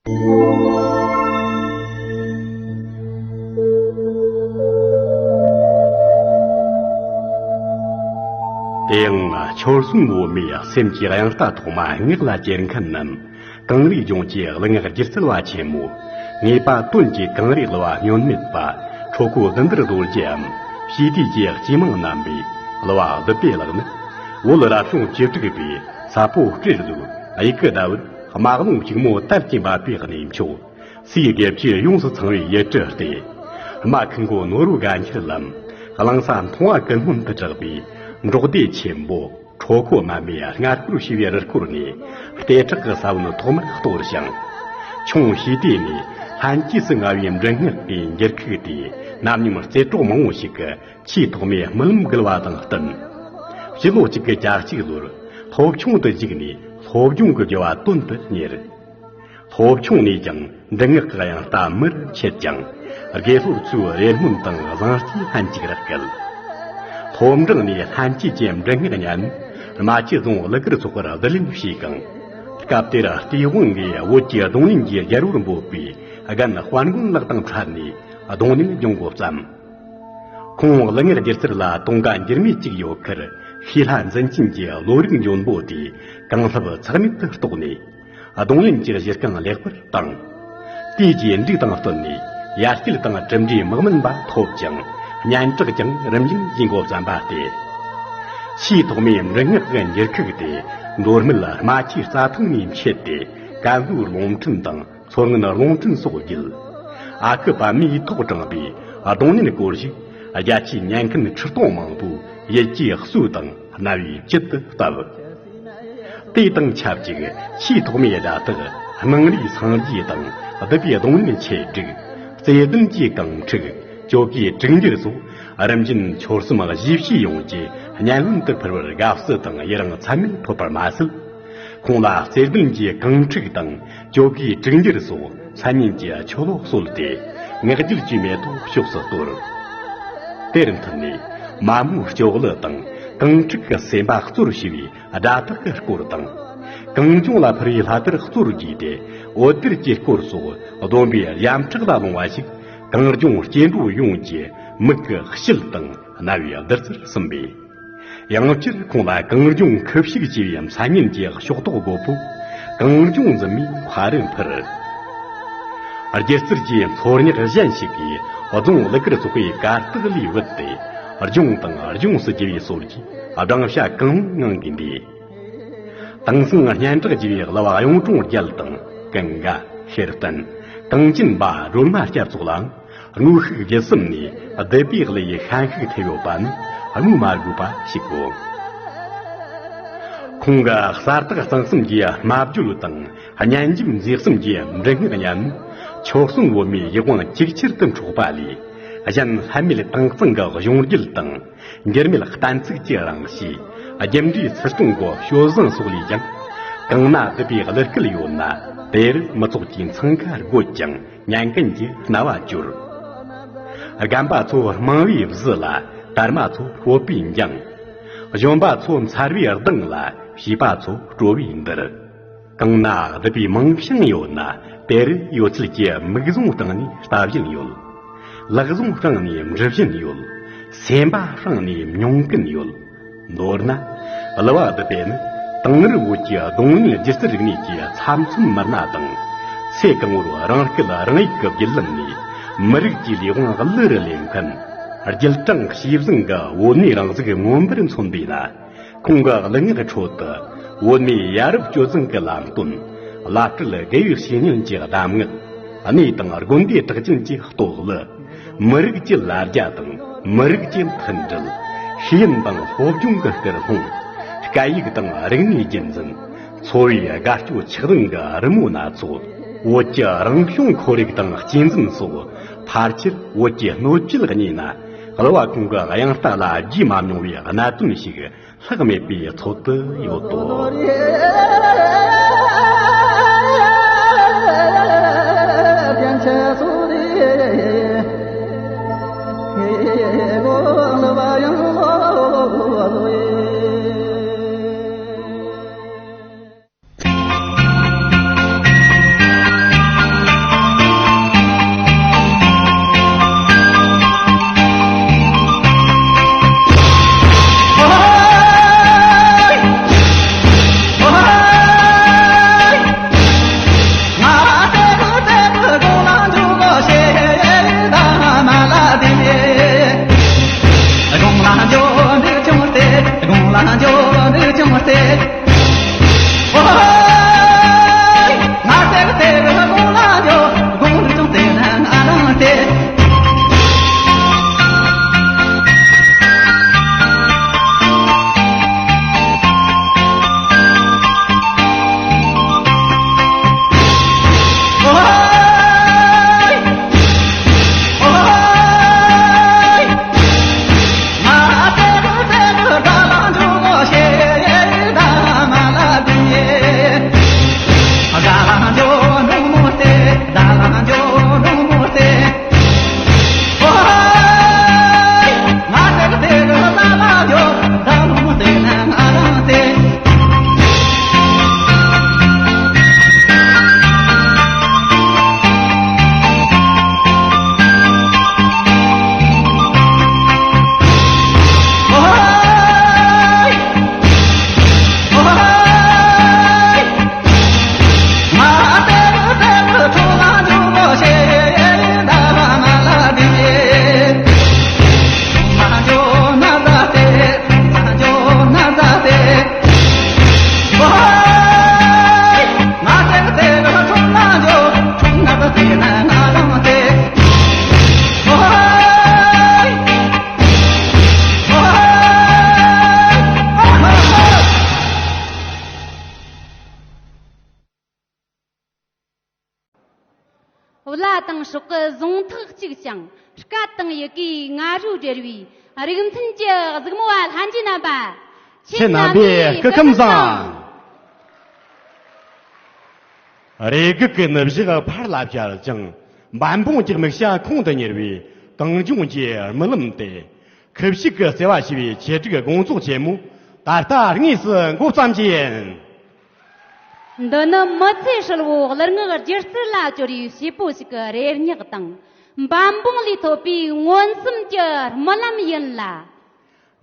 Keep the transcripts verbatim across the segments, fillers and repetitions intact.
དེ་ཡང་ཆོལ་གསུམ་བོད་མིའི་སེམས་ཀྱི་དབྱངས་རྟ་ཐོག་མ་ངག་ལ་གྱེར་མཁན་ནམ། གངས་རིའི་ལྗོངས་ཀྱི་གླུ་ངག་སྒྱུ་རྩལ་བ་ཆེན་མོ། ངེས་པ་དོན་གྱི་གངས་རིའི་གླུ་བ་བསྙོན་མེད་པ། ཁྲོ་ཁོ་ཟླུམ་པར་རྡོ་རྗེའམ། ཞི་བདེ་གི་སྐྱེས་མིང་བསྣམས་པའི་གླུ་བ་བདུད་བྷེ་ལགས་ནི། བོད་རབ་བྱུང་བཅུ་དྲུག་པའི་ས་ཕོ་སྤྲེལ་ལོའི་དབྱུག་གི་ཟླ་བར་དམག་རླུང་ཕྱུག་མོ་དར་གྱིས་འབབ་པའི་གནས་མཆོག་སའི་དགེ་བཅུ་ཡོངས་སུ་ཚང་བའི་ཡུལ་གྲུ་སྟེ། རྨ་ཁུ་མགོ་ནོར་བུ་དགའ་འཁྱིལ་ལམ། གླིང་ས་མཐོང་བ་ཀུན་སྨོན་དུ་གྲགས་པའི་འབྲོག་སྡེ་ཆེན་པོ། ཁྲོ་ཁོ་མ་མེད་སྔར་སྐོར་ཞེས་པའི་རུ་སྐོར་ནས་ལྟེ་ཁྲག་གི་ས་བོན་ཐོག་མར་གཏོར་ཞིང་། ཁྱུང་ཞི་བདེ་ནས་ལྷན་སྐྱེས་སུ་མངའ་བའི་འབྲི་ངག་གི་འགྱུར་ཁུག་དེ་ནམ་ཡང་རྩེ་གྲོགས་མང་བོ་ཞིག་གི་ཆེས་ཐོག་མའི་རྨི་ལམ་འགུལ་བ་དང་བསྟུན། སྤྱི་ལོ་གཅིག་དགུ་གྱ་གཅིག་ལོར་སློབ་ཆུང་དུ་བཅུག་ནས་སློབ་སྦྱོང་གི་རྒྱུ་བ་དོན་དུ་གཉེར། སློབ་ཆུང་ནས་ཀྱང་འབྲི་ངག་གི་དབྱངས་རྟ་མུར་མཆེད་ཅིང་། དགེ་སློབ་ཚོའི་རེ་སྨོན་དང་བཟང་བསྟོད་ལྷན་ཅིག་རག་གལ། སློབ་འབྲིང་ནས་ལྷན་སྐྱེས་ཀྱི་འབྲི་ངག་ཉམས་ནས་རྨ་ཆུ་རྫོང་གླུ་གར་ཚོགས་པར་བསྡུ་ལེན་བྱས་ཤིང་། སྐབས་དེར་སྟེས་དབང་གིས་བོད་ཀྱི་རྡུང་ལེན་གྱི་རྒྱལ་པོར་འབོད་པའི་རྒན་དཔལ་མགོན་ལགས་དང་འཕྲད་ནས་རྡུང་ལེན་སྦྱོང་འགོ་བརྩམས། ཁོང་གླུ་ངག་སྒྱུ་རྩལ་ལ་དུང་དཀའ་འགྱུར་མེད་ཅིག་ཡོད་ཁར། ཤེས་ལྷ་འཛིན་ཅན་གྱི་བློ་རིག་འཇོན་པོ་དེས་གང་ལྷག་ཚེགས་མེད་དུ་རྟོགས་ནས། རྡུང་ལེན་གྱི་གཞི་རྐང་ལེགས་པར་བཏིང་། དེའི་རྗེས་འབྲུག་དང་བསྟུན་ནས་ཡར་སྐྱེད་དང་གྲུབ་འབྲས་མི་དམན་པ་ཐོབ་ཅིང་། སྙན་གྲགས་ཀྱང་རིམ་བཞིན་ཇེ་མགོ་བརྩམས་པ་སྟེ། ཆེས་ཐོག་མའི་འབྲི་ངག་གི་འགྱུར་ཁུག་དེ་མདོ་སྨད་རྨ་ཆུའི་རྩྭ་ཐང་ནས་མཆེད་དེ། ཀན་ལྷོའི་རླུང་འཕྲིན་དང་མཚོ་སྔོན་རླུང་འཕྲིན་སོགས་བརྒྱུད། ཨ་ཁུ་པདྨས་ཐོག་དྲངས་པའི་རྡུང་ལེན་སྐོར་ཞིག་རྒྱ་ཆེའི་ཉན་མཁན་ཁྲི་སྟོང་མང་པོའི་ཡིད་ཀྱི་གསོས་དང་རྣ་བའི་བཅུད་དུ་བཏབ། དེ་དང་ཆབས་ཅིག་ཆེས་ཐོག་མའི་སྒྲ་ཐག་སྣང་རིས་སངས་རྒྱས་དང་བསྡུས་པའི་རྡུང་ལེན་ཆེད་སྒྲིག། རྩེ་ལྡན་གྱི་གངས་ཕྲུག། ཇོ་གིའི་དྲུག་འགྱུར་སོགས་རིམ་བཞིན་ཆོལ་གསུམ་གཞིས་བྱེས་ཡོངས་ཀྱི་སྙན་སློབ་ཏུ་ཕུལ་བར་དགའ་བསུ་དང་ཡི་རང་ཚད་མེད་ཐོབ་པར་མ་ཟད། ཁོང་ལ་རྩེ་ལྡན་གྱི་གངས་ཕྲུག་དང་ཇོ་གིའི་དྲུག་འགྱུར་སོགས་མཚན་སྙན་གྱི་ཆོ་ལོ་གསོལ་ཏེ། ངག་རྒྱུན་གྱི་མེ་ཏོག་ཕྱོགས་སུ་གཏོར། དེར་མཐུད་ནས་མ་མོའི་སྐྱོ་གླུ་དང་གངས་ཕྲུག་གི་སེམས་པ་གཙོར་བྱས་པའི་སྒྲ་ཐག་གི་སྐོར་དང་། གངས་ལྗོངས་ལ་ཕུལ་བའི་ལྷ་དར་གཙོར་བགྱིས་ཏེ་འོད་སྡེར་གྱི་སྐོར་སོགས་བསྡོམས་པས་ཡ་མཚན་ལ་ལྷུང་བ་ཞིག་གངས་ལྗོངས་སྐྱེ་འགྲོ་ཡོངས་ཀྱི་མིག་གི་དཔྱིད་དང་རྣ་བའི་བདུད་རྩིར་སིམ་པས། ཡང་བསྐྱར་ཁོང་ལ་གངས་ལྗོངས་ཁུ་བྱུག་ཅེས་པའི་མཚན་སྙན་གྱི་ཕྱོགས་གཏོགས་རྒོད་པོ་གངས་ལྗོངས་འཛིན་མའི་མཁའ་རུ་འཕུར། སྒྱུ་རྩལ་གྱི་མཚོ་སྙེག་གཞན་ཞིག་གིས་རྫོང་གླུ་གར་ཚོགས་པའི་གར་སྟེགས་ལས་བུད་དེ། ལྗོངས་དང་ལྗོངས་སུ་རྒྱུ་བའི་སྲོལ་གྱི་སྦྲང་ཤ་གང་ངང་གིས་འདས། དེང་སང་སྙན་གྲགས་རྒྱས་པའི་གླུ་བ་གཡུང་དྲུང་རྒྱལ་དང་ཀུན་དགའ་ཤེར་བསྟན་གངས་ཅན་པ་སྒྲོལ་མ་སྐྱབས་སོགས་ལའང་དངོས་ཤུགས་བརྒྱུད་གསུམ་ནས་བསྡུས་པའི་གླུ་ཡི་ཤན་ཤུགས་ཐེབས་ཡོད་པ་ནི་སྨོས་མ་དགོས་པ་ཞིག་གོ། ཁོང་གི་གསལ་དག་གཙང་གསུམ་གྱི་སྨྲ་བརྗོད་དང་སྙན་འཇེབས་མཛེས་གསུམ་གྱི་འབྲི་ངག་ཉམས་ནི་ཆོལ་གསུམ་བོད་མིའི་ཡིད་དབང་ཇེ་ཆེར་དུ་འཕྲོག་པ་ལས། གཞན་ལྷད་མེད་དྭངས་གཙང་གི་གཞུང་རྒྱུད་དང་། འགྱུར་མེད་གཏན་ཚིགས་ཀྱི་རང་གཤིས། རྒྱུ་འབྲས་ཚུལ་སྟོན་གྱི་སྤྱོད་བཟང་སོགས་ལས་ཀྱང་། གང་ན་བསྡུས་པའི་གླུ་སྐད་ཡོད་ན་དེར་མི་ཚོགས་ཀྱི་འཚང་ཁ་རྒོད་ཅིང་ཉན་མཁན་གྱི་རྣ་བ་སྐྱོར། རྒན་པ་ཚོ་རྨང་བུའི་གཟི་ལ། དར་མ་ཚོ་སྤོབས་པའི་འགྱིང་། གཞོན་པ་ཚོ་མཚར་བའི་གདངས་ལ། བྱིས་པ་ཚོ་སྤྲོ་བའི་འདིར། གང་ན་བསྡུས་པའི་མིང་བྱང་ཡོད་ན། དེར་ཡོད་ཚད་ཀྱི་མིག་བཟུང་སྤྲིངས་ནས་ལྟ་བཞིན་ཡོད། ལག་བཟུང་སྤྲིངས་ནས་འབྲི་བཞིན་ཡོད། སེམས་པ་སྤྲིངས་ནས་མྱོང་གིན་ཡོད། མདོར་ན། གླུ་བ་བསྡུས་པས་ནི་དེང་རབས་བོད་ཀྱི་རྡུང་ལེན་སྒྱུ་རྩལ་རིག་གནས་ཀྱི་ཚབ་མཚོན་མི་སྣ་དང་། ཚེ་གང་བོར་རང་སྐད་རང་ཡིག་གི་བརྒྱུད་ལམ་ནས་མི་རིགས་ཀྱི་ལས་དབང་གླུ་རུ་ལེན་མཁན། རྒྱུད་དྲངས་ཞེས་བཟུང་གི་བོད་གནས་རང་གཟུགས་མངོན་པར་མཚོན་པས་ན། ཁོང་གི་གླུ་ངག་ཁྲོད་དུ་བོད་མིའི་ཡ་རབས་སྤྱོད་བཟང་གི་ལམ་སྟོན། བླ་སྤྲུལ་དགེ་བའི་བཤེས་གཉེན་གྱི་གདམས་ངག། གནས་དང་དགོན་སྡེ་གྲགས་ཅན་གྱི་རྟོགས་གླུ། མི་རིགས་ཀྱི་ལ་རྒྱ་དང་མི་རིགས་ཀྱི་མཐུན་སྒྲིལ། ཤེས་ཡོན་དང་སློབ་སྦྱོང་གི་སྐུལ་སློང་། སྐད་ཡིག་དང་རིག་གནས་རྒྱུན་འཛིན། འཚོ་བའི་དགའ་སྐྱོ་ཆགས་སྡང་གི་རི་མོ་སྣ་ཚོགས། བོད་ཀྱི་རང་བྱུང་ཁོར་ཡུག་དང་གཅེས་འཛིན་སོགས། ཕལ་ཆེར་བོད་ཀྱི་སྣོད་བཅུད་གཉིས་ན་གླུ་བ་ཁོང་གི་དབྱངས་རྟ་ལ་བརྗེད་མ་མྱོང་བའི་གནད་དོན་ཞིག་ལྷག་མེད་པའི་ཚོད་དུ་ཡོད་དོ། བླ་དང་སྲོག་གི་ཟུངས་ཐག་གཅིག་ཅིང་། སྐད་དང་ཡི་གེའི་ང་རོས་སྦྲེལ་བའི་རིག་འཛིན་གྱི་གཟིགས་མོ་བ་ལྷན་རྒྱས་རྣམ་པ། ཁྱེད་རྣམ་པའི་སྐུ་ཁམས་བཟང་། རེ་སྒུག་གི་ནུབ་ཞག་ཕར་ལ་བཅར་ཅིང་། འབད་འབུངས་ཀྱི་དམིགས་བྱ་ཁོང་དུ་གཉེར་བའི་གངས་ལྗོངས་ཀྱི་རྨི་ལམ་སྟེ། ཁུ་བྱུག་གི་བརྩེ་བ་ཞེས་པའི་ཆེད་སྒྲིག་དགོང་ཚོགས་ཆེན་མོ་ད་ལྟ་དངོས་སུ་འགོ་བརྩམས་རྒྱུ་ཡིན། འདི་ནི་མི་ཚེ་ཧྲིལ་བོ་གླུ་ངག་སྒྱུ་རྩལ་ལ་བཅོལ་བའི་བྱེད་པོ་ཞིག་གི་རེ་སྙེག་དང་། འབད་འབུངས་ལས་ཐོབ་པའི་མངོན་སུམ་གྱི་རྨི་ལམ་ཡིན་ལ།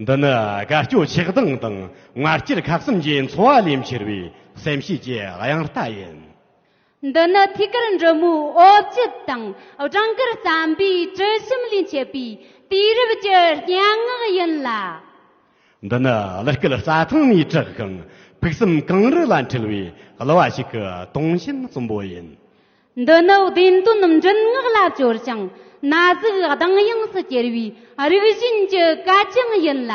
འདི་ནི་དགའ་སྐྱོ་ཆགས་སྡང་དང་ངར་སྐྱེད་ཁ་གསུམ་གྱི་འཚོ་བ་ལས་འཕྱུར་བའི་སེམས་བསྐྱེད་ཀྱི་དབྱངས་རྟ་ཡིན། འདི་ནི་ཐུགས་ཀར་འབྲི་མོའི་འོབས་བརྗིད་དང་སྦྲང་དཀར་རྩམ་པའི་དྲི་ཞིམ་ལས་མཆེད་པའི་དུས་རབས་ཀྱི་སྙན་ངག་ཡིན་ལ། འདི་ནི་གླུ་སྐད་རྩྭ་ཐང་ནས་གྲགས་ཤིང་ཕུགས་བསམ་གངས་རི་ལ་འཁྲིལ་བའི་གླུ་བ་ཞིག་གི་དུང་ཆེན་གསུམ་པོ་ཡིན། འདི་ནི་བདེན་དོན་མགྲིན་ངག་ལ་བཅོལ་ཞིང་ན་ཟུག་གདངས་དབྱངས་སུ་གྱེར་བའི་རིག་གཞུང་གི་སྐད་ཅིག་ཡིན་ལ།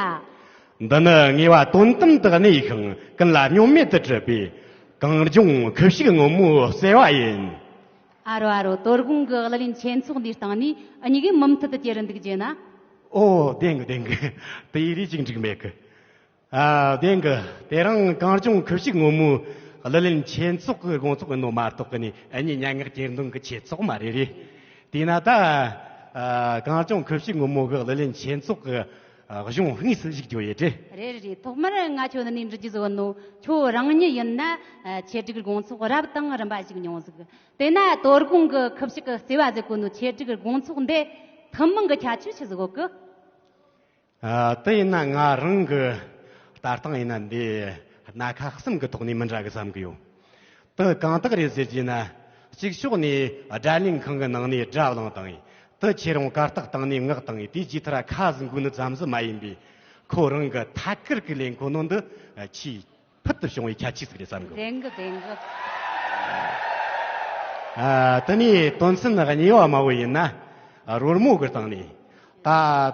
འདི་ནི་ངེས་པ་དོན་དམ་དུ་གནས་ཤིང་ཀུན་ལ་སྙོམས་མེད་དུ་གྲུབ་པའི་གངས་ལྗོངས་ཁུ་བྱུག་སྔོན་མོའི་བརྩེ་བ་ཡིན། ཨ་རོ་ཨ་རོ། དོ་དགོང་གི་གླུ་ལེན་ཆེན་ཚོགས་འདིའི་སྟེང་ནས་འུ་གཉིས་ཀྱིས་མུ་མཐུད་དུ་གྱེར་འདུག་རྒྱུ་ན། ཨོ། བདེན་གི་བདེན་གི། དེ་ཡི་རིགས་ཅིག་འགྲིག་མེད་གི། ཨ། བདེན་གི། དེ་རིང་གངས་ལྗོངས་ཁུ་བྱུག་སྔོན་མོའི་གླུ་ལེན་ཆེན་ཚོགས་ཀྱི་དགོང་ཚོགས་ཡིན་ནོ་མ་གཏོགས་ཀྱི་ནི་འུ་གཉིས་སྙན་ངག་གྱེར་འདོན་གྱི་ཆེད་ཚོགས་མ་རེད་རེད། དེས་ན་ད། ཨ། གངས་ལྗོངས་ཁུ་བྱུག་སྔོན་མོ་གི་གླུ་ལེན་ཆེན་ཚོགས་ཀྱི་ཨ། གཞུང་དངོས་སུ་ཞུགས་རྒྱུ་ཡིན་ཏེ། རེད་རེད་རེད། ཐོག་མར་ང་ཁྱོད་འདི་ནས་འབྲི་རྒྱུ་བཟོ་ནོ། ཁྱོད་རང་ཉིད་ཡིན་ན་ཨ། ཆེད་སྒྲིག་དགོང་ཚོགས་རབ་དང་རིམ་པ་ཞིག་མྱོང་ཟིག། དེ་ན་དོ་དགོང་གི་ཁུ་བྱུག་གི་བརྩེ་བ་ཟེར་གོ་ནོ་ཆེད་སྒྲིག་དགོང་ཚོགས་འདི་ཐུན་མོང་གི་ཁྱད་ཆོས་ཆི་ཟིག་ཡོད་གི། ཨ། དེ་ཡིན་ན་ང་རང་གི་ལྟ་སྟངས་ཡིན་ན་འདི་སྣ་ཁ་གསུམ་གི་ཐོག་ནས་མི་འདྲ་གི་བསམ་གི་ཡོད། དེ་གང་དག་རེད་ཟེར་གྱི་ན། གཅིག་ཕྱོགས་ནས་སྒྲ་གླེང་ཁང་གི་ནང་ནས་སྒྲ་བླངས་བཏང་ཡིན། དེ་ཁྱེད་རང་གར་སྟེགས་སྟེང་ནས་ངག་བཏང་ཡིན། དེའི་རྗེས་མཐར་ཁ་ཟིག་འགུལ་ནི་ཙམ་ཟིག་མ་ཡིན་པས། ཁོ་རང་གི་ཐད་ཀར་གི་ལས་འཁོར་ནང་དུ་ཆེས་ཕུལ་དུ་བྱུང་བའི་ཁྱད་ཆོས་ཟིག་རེད་བསམ་གི། བདེན་གི་བདེན་གི། ཨ། དེ་ནས་དོན་ཚན་གཉིས་པ་མ་བོ་ཡིན་ན། རོལ་མོ་གི་སྟེང་ནས། ད་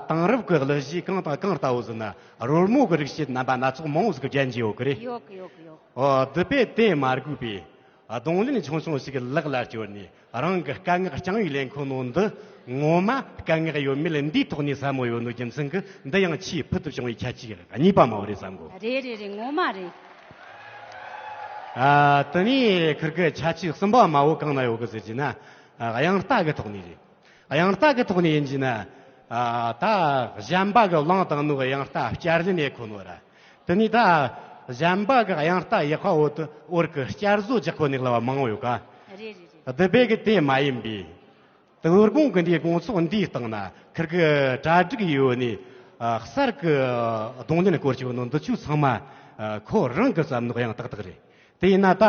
དེང་རབས་ཀྱི་གླུ་གཞས་གང་དང་གང་ལྟ་བུ་ཟིན་ན་རོལ་མོ་གི་རིགས་ཤེས་རྣམ་པ་སྣ་ཚོགས་མང་བོ་ཟིག་གི་རྒྱན་གྱི་ཡོད་གི་རེད། ཡོད་གི་ཡོད་གི་ཡོད། ཨོ། དེ་པས་དེ་མ་དགོས་པའི་རྡུང་ལེན་ཆུང་ཆུང་ཞིག་ལག་ལ་སྐྱོར་ནས་རང་གི་སྐད་ངག་རྐྱང་བའི་ལས་འཁོར་ནང་འདི་ངོ་མ་སྐད་ངག་ཡོད་མེད་འདིའི་ཐོག་ནས་ཟབ་མོ་ཡོད་ནོ་རྒྱུ་མཚན་གྱིས་འདི་ཡང་ཆེས་ཕུལ་དུ་བྱུང་བའི་ཁྱད་ཆོས་གཉིས་པ་མ་བོ་རེད་བསམ་གོ། རེད་རེད་རེད། ངོ་མ་རེད། ཨ། དེ་ནས་ཁིར་གི་ཁྱད་ཆོས་གསུམ་པ་མ་བོ་གང་ན་ཡོད་གི་ཟེར་གྱི་ན། ཨ། དབྱངས་རྟ་གི་ཐོག་ནས་རེད། དབྱངས་རྟ་གི་ཐོག་ནས་ཡིན་གྱི་ན། ཨ། ད་གཞན་པ་གི་བླངས་བཏང་ནོ་གི་དབྱངས་རྟ་བསྐྱར་ལེན་ཡེད་གོ་ནོ་ར། དེ་ནས་ད་གཞན་པ་གི་དབྱངས་རྟ་ཡག་པ་འོ་དེ་འོར་གི་བསྐྱར་བཟོ་རྒྱག་གོ་ནི་ལ་བ་མང་བོ་ཡོད་ཀ། རེད་རེད་རེད། དེ་བས་གི་དེ་མ་ཡིན་པའི། དོ་དགོང་གི་འདིའི་དགོང་ཚོགས་འདིའི་སྟེང་ན་ཁིར་གི་གྲ་སྒྲིག་ཡོད་ནི། ཨ། གསར་གི་རྡུང་ལེན་སྐོར་ཞིག་ཡོད་ནོ་འདི་ཆོ་ཚང་མ། ཨ། ཁོ་རང་གི་བརྩམས་ནོ་དབྱངས་ཏག་ཏག་རེད། དེ་ཡིན་ན་ད་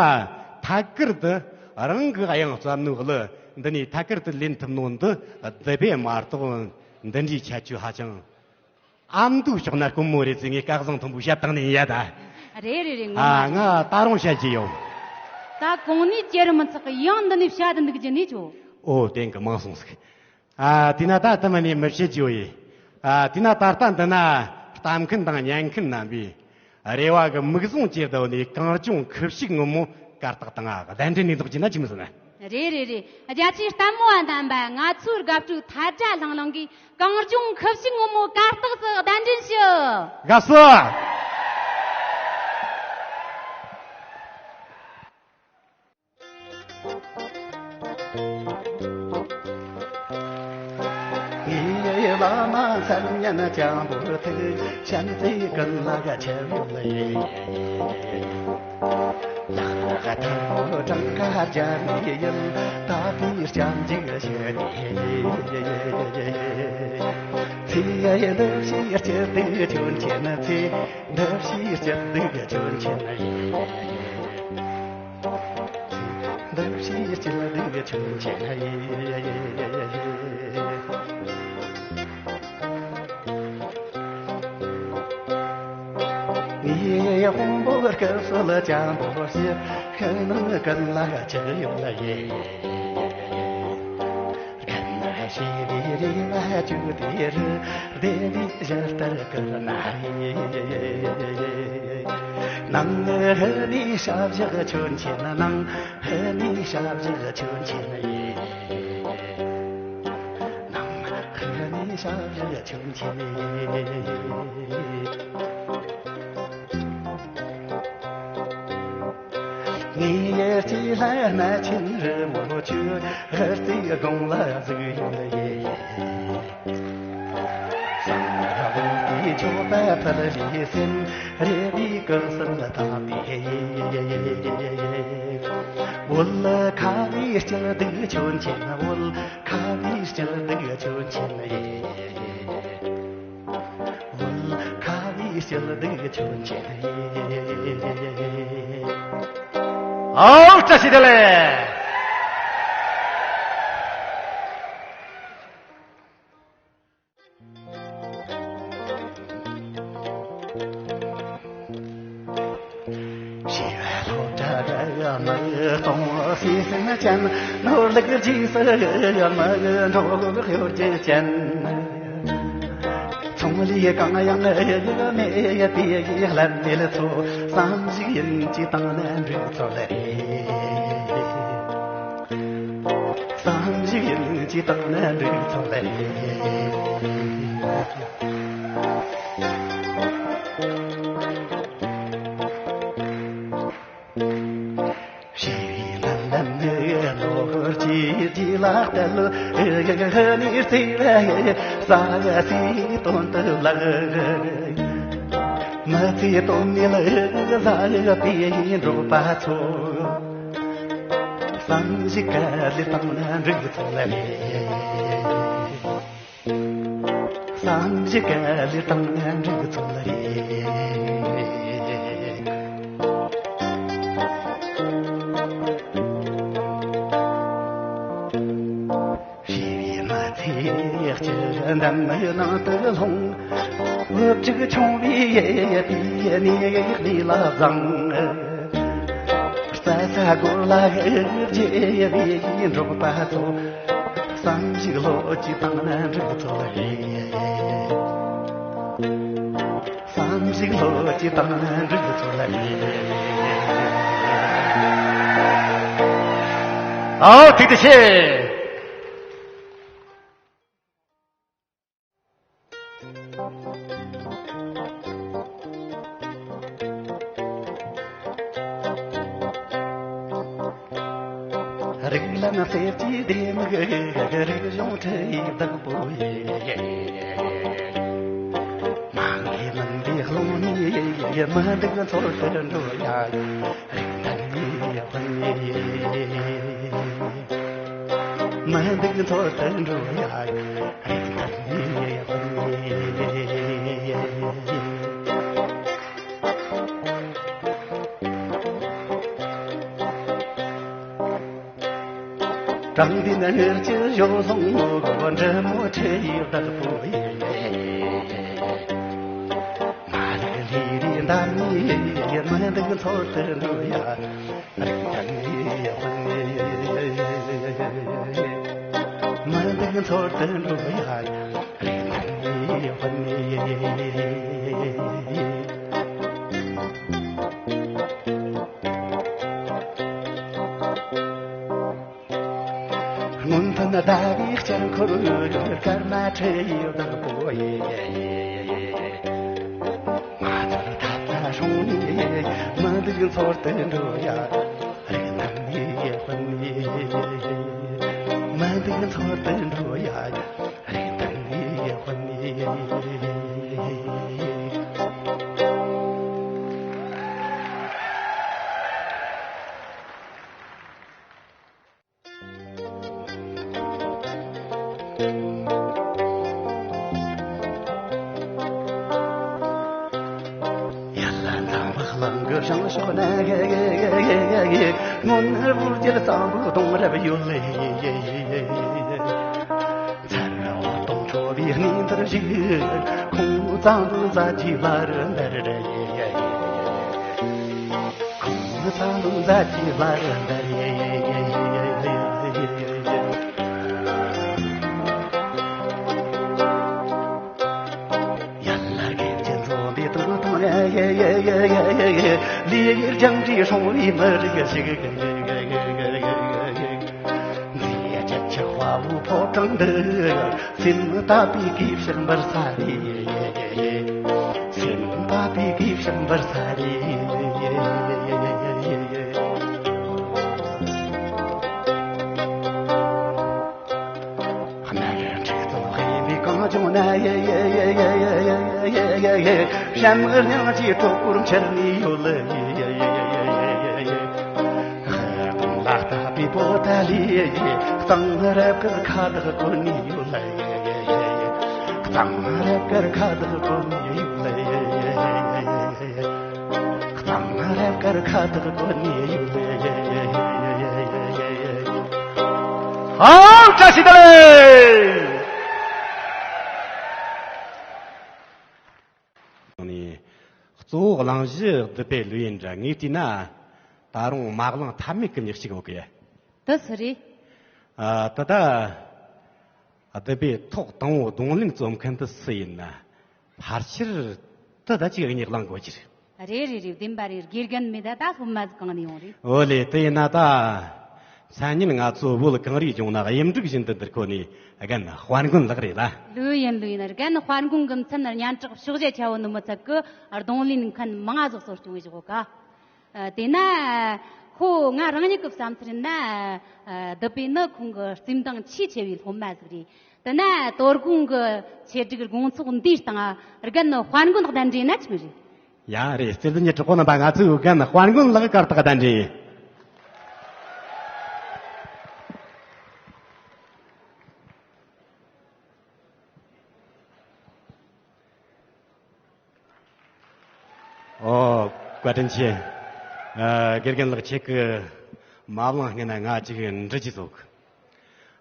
ཐད་ཀར་དུ་རང་གི་དབྱངས་བརྩམས་ནོ་གླུ་འདི་ནས་ཐད་ཀར་དུ་ལེན་ཐུབ་ནོ་འདི་དེ་བས་མ་གཏོགས་འདི་འདྲའི་ཁྱད་ཆོས་ཧ་ཅང་ཨ་མདོའི་ཕྱོགས་ན་དཀོན་མོ་རེད་ཟེར། ངས་སྐལ་བཟང་མཐོན་པོས་བཤད་བཏང་ནི་ཡིན་ཡ་ད། རེད་རེད་རེད། ངོ་མ། ཨ། ང་ད་རུང་བཤད་ཀྱི་ཡོད། ད་གོང་ནས་ཅེར་མི་ཚག་གི་ཡང་འདི་ནས་བཤད་དུ་འདུག་རྒྱུ་ནས་ཆོ། ཨོ། བདེན་གི། མང་སོང་ཟིག། ཨ། དེས་ན་ད་དེ་མ་ནས་མི་བཤད་རྒྱུ་ཡིན། ཨ། དེས་ན་ད་ལྟ་འདི་ན་ལྟ་མཁན་དང་ཉན་མཁན་རྣམ་པས་རེ་བ་གི་མིག་ཟུང་ཅེར་བསྡད་ནས་གངས་ལྗོངས་ཁུ་བྱུག་སྔོན་མོ་གར་སྟེགས་སྟེང་གདན་འདྲེན་ནས་འདུག་རྒྱུ་ན་ཅི་མི་ཟེར་ན། རེད་རེད་རེད། རྒྱ་ཆེའི་ལྟད་མོ་བ་རྣམ་པ། ང་ཚོའི་དགའ་སྤྲོའི་ཐལ་སྒྲ་ལྷང་ལྷང་གིས་གངས་ལྗོངས་ཁུ་བྱུག་སྔོན་མོ་གར་སྟེགས་སུ་གདན་འདྲེན་ཞུ། དགའ་བསུ། ངའི་བླ་མ་མཚན་སྙན་སྤྱང་པོ་ཐུགས་བྱམས་བརྩེ་ཀུན་ལ་ཁྱབ་ཡོད་ལེ། ལག་ཐལ་མོ་གྲངས་ཀ་སྦྱར་ནས་ཡིན། དག་པའི་སྐྱབས་འཇུག་ཞུ་ནས་ཡིན། ཚེ་འདི་ཕྱིར་སྐྱིད་སྡུག་ཆོས་མཁྱེན། ཚེ་འདི་ཕྱིར་སྐྱིད་སྡུག་ཆོས་མཁྱེན་ཡིན། འདི་ཕྱིར་སྐྱིད་སྡུག་ཆོས་མཁྱེན་ཡིན། ངའི་དཔོན་པོ་སྐུ་གསོལ་སྤྱང་པོ་ཞིག། ཤིང་ནང་ཀུན་ལ་ཆགས་ཡོད་ལ་ཡིན། རྒན་ཞེས་པའི་རིགས་ལ་བཅུག་དེ་རུ། བདེ་བའི་གཞི་ལྟར་བཀུར་ན་ཡིན། ནང་ཧི་ནི་ཞབས་བཞག་ཆོས་མཁྱེན། ནང་ཧི་ནི་ཞབས་བཞག་ཆོས་མཁྱེན་ཡིན། ཤར་ཆོས་ཆེན། ངའི་ཡར་སྐྱེས་ལྷ་གནས་ཆེན་རི་མོ་ཁྱོད། ཧར་རྩེའི་དགོན་ལ་གཟིགས་ཡོང་ལ་ཡེ། སང་ར་བོ་དེ་མཆོད་པ་ཕུལ་ལས་སེམས་རེ་བའི་སྐུ་གསུམ་ལ་བཏང་སྟེ། འོལ་ཁ་བའི་སྐྱིད་སྡུག་ཆོས་ཆེན། འོལ་ཁ་བའི་སྐྱིད་སྡུག་ཆོས་ཆེན་ཡེ། འོལ་ཁ་བའི་སྐྱིད་སྡུག་ཆོས་ཆེན་ཡེ། ཨའོ། བཀྲ་ཤིས་བདེ་ལེགས། ཞི་བའི་སློབ་གྲྭ་མི་གཏོང་སྲིད་སེམས་ཅན། ནོར་ལུག་རྗེས་སུ་མི་འགྲོ་གཡོ་སྒྱུ་ཅན། ཚོང་ལས་གང་ཡང་མེད་པའི་ལྷད་མེད་ཚོ། བསམ་གཞིག་ཡིན་གྱི་བཏང་ན་འགྲིག་ཚོད་རེད། བསམ་གཞིག་ཡིན་གྱི་བཏང་ན་འགྲིག་ཚོད་རེད། ཞི་བའི་ལམ་ལམ་ནི་ནོར་གྱི་རྗེས་ལ་གཏད། ཧི་ནི་རྩེ་བའི་ས་སའི་དོན་དུ་ལགས། མི་ཚེའི་དོན་ནི་ལ་ཟ་ཡི་པའི་འགྲོ་བ་ཚོ། བསམ་གཞིག་ག་ལེ་བཏང་ན་འགྲིག་ཚོད་རེད། བསམ་གཞིག་ག་ལེ་བཏང་ན་འགྲིག་ཚོད་རེད། ཞི་བའི་མི་ཚེ་སྤྱི་འདམ་ནང་དུ་ལྷུང་། བུ་ཕྲུག་ཆུང་བའི་ཡེ་ཡེ་དེའི་གནས་ལ་བཟང་། རྩྭ་ས་སྒོ་ལ་རྗེ་བའི་འབྲོག་པ་ཚོ། བསམ་གཞིག་ལོ་གཅིག་བཏང་ན་འགྲིག་ཚོད་རེད། བསམ་གཞིག་ལོ་གཅིག་བཏང་ན་འགྲིག་ཚོད་རེད། ཨའོ། ཐུགས་རྗེ་ཆེ། རིགས་ལམ་གསེར་གྱི་ལྡེ་མིག་རིག་གཞུང་ཁྲི་ཡི་བདག་པོ་ཡིན། མ་འོངས་མུན་པའི་ཀློང་ནས་མི་འདུག་འཚོལ་དུ་འགྲོ་ཡ། རིག་གནས་ནི་དཔོན་ཡིན། མི་འདུག་འཚོལ་དུ་འགྲོ་ཡ། རིག་གནས་ནི་དཔོན་ཡིན། དྲང་བདེན་གཉེར་གྱི་གཞུང་བཟང་ངོ་། འབྲི་མོ་ཁྲི་ཡི་བདག་པོ་ཡིན། མ་ལུས་ལས་རིགས་འདའ་ནས། མི་འདུག་འཚོལ་དུ་འགྲོ་ཡ། རིག་གནས་ནི་དཔོན་ཡིན། མི་འདུག་འཚོལ་དུ་འགྲོ་ཡ། རིག་གནས་ནི་དཔོན་ཡིན། སྔོན་ཐོན་ཟླ་བའི་དཀྱིལ་འཁོར། སྐར་མ་ཁྲི་ཡི་བདག་པོ་ཡིན། ང་ཚོར་ཐབས་ལ་སྲུང་ནས། མི་འདུག་འཚོལ་དུ་འགྲོ་ཡ། རིག་གནས་ནི་དཔོན་ཡིན། མི་འདུག་འཚོལ་དུ་འགྲོ་ཡ། རིག་གནས་ནི་དཔོན་ཡིན། ཡར་ལ་འཛམ་བུ་གླིང་གི་བྱང་ཕྱོགས་ན། སྔོན་བོད་རྒྱལ་གཙང་པོའི་གདུང་རབས་ཡོད། མཚར་འོད་སྟོང་འཕྲོ་བའི་གནས་འདིར་བཞུགས། ཁོང་གཙང་པོའི་མཛད་རྗེས་ལ་རེ་འདར། ཁོང་གཙང་པོའི་མཛད་རྗེས་ལ་རེ་འདར། ཡར་ལ་དགེ་བཅུ་འཛོམས་པའི་སྟོང་དང་། ལས་རྒྱང་གི་སྲུང་བའི་མི་རིགས་ཤིག། མཛེས་རྒྱ་ཆེ་བ་ ཕོ་བྲང་འདི་སེམས་དད་པའི་གོས་ཕྱིར་འབར་ས་རེད། སེམས་དད་པའི་གོས་ཕྱིར་འབར་ས་རེད། གནམ་འཁྲིག་ཚོགས་ཧེ་མའི་གངས་ལྗོངས་ན། བྱམས་སྙིང་རྗེའི་གྲོགས་པོར་འཕྱུར་ནས་ཡོད། གདོང་ལ་ལྟ་བའི་པོ་ཏ་ལི། གཙང་རབ་ཀྱི་ཁ་བཏགས་གོན་ནས་ཡོད། གཙང་རབ་ཀྱི་ཁ་བཏགས་གོན་ནས་ཡོད། གཙང་རབ་ཀྱི་ཁ་བཏགས་གོན་ནས་ཡོད། ཧའོ། བཀྲ་ཤིས་བདེ་ལེགས། ནས་གཙོ་བོ་གླེང་གཞི་བདུད་བྷེ་ལོས་ཡིན་འདྲ། ངས་བལྟས་ན་ད་རུང་མ་གླེང་ཐབས་མེད་གི་མྱི་གཅིག་ཡོད་གི། དེ་སུ་རེད། ཨ། ད་ལྟ་བདུད་བྷེ་ཐོག་དང་པོ་རྡུང་ལེན་རྩོམ་མཁན་དེ་སུ་ཡིན་ན། ཕལ་ཆེར་དེ་ད་ཅིག་ངས་གླེང་དགོས་ཀྱི་རེད། རེད་རེད་རེད། བདེན་པ་རེད། དགེ་རྒན་མེད་ད་ད་སློབ་མ་ཟིག་གང་ནས་ཡོང་རེད། འོ་ལེ། དེ་ཡིན་ན་ད་མཚན་ཉིད་ང་ཚོ་བོད་གངས་རིའི་ལྗོངས་ན་གཡུ་འབྲུག་བཞིན་དུ་འདིར་འཁོད་ནས་རྒན་དཔལ་མགོན་ལགས་རེད་ལ། ལོས་ཡིན་ལོས་ཡིན། རྒན་དཔལ་མགོན་གི་མཚན་སྙན་གྲགས་ཕྱོགས་བཞི་ཁྱབ་བོ་ནི་མི་ཚད་གི། རྡུང་ལེན་མཁན་མང་ང་ཟིག་གསོ་སྐྱོང་བྱེད་གོ་ག། ཨ། དེས་ན་ཁོ་ང་རང་ཉིད་ཀྱི་བསམ་ཚུལ་ན། ཨ། བདུད་བྷེ་ནི་ཁོང་གི་རྩིས་འདང་ཆེས་ཆེ་བའི་སློབ་མ་ཟིག་རེད། དེས་ན་དོ་དགོང་གི་ཆེད་སྒྲིག་དགོང་ཚོགས་འདིའི་སྟེང་རྒན་དཔལ་མགོན་གདན་འདྲེན་ན་ཆི་མི་རེད། ཡ་རེད། བརྩེ་ལྡན་གྱི་གྲོགས་པོ་རྣམ་པ། ང་ཚོའི་རྒན་དཔལ་མགོན་ལགས་གར་སྟེགས་གདན་འདྲེན། ཨོ། བཀའ་དྲིན་ཆེ། ཨ། དགེ་རྒན་ལགས། ཁྱེད་ཀྱི་མ་གླེང་སྔོན་ན་ང་ཅིག་འདྲི་རྒྱུ་ཟིག།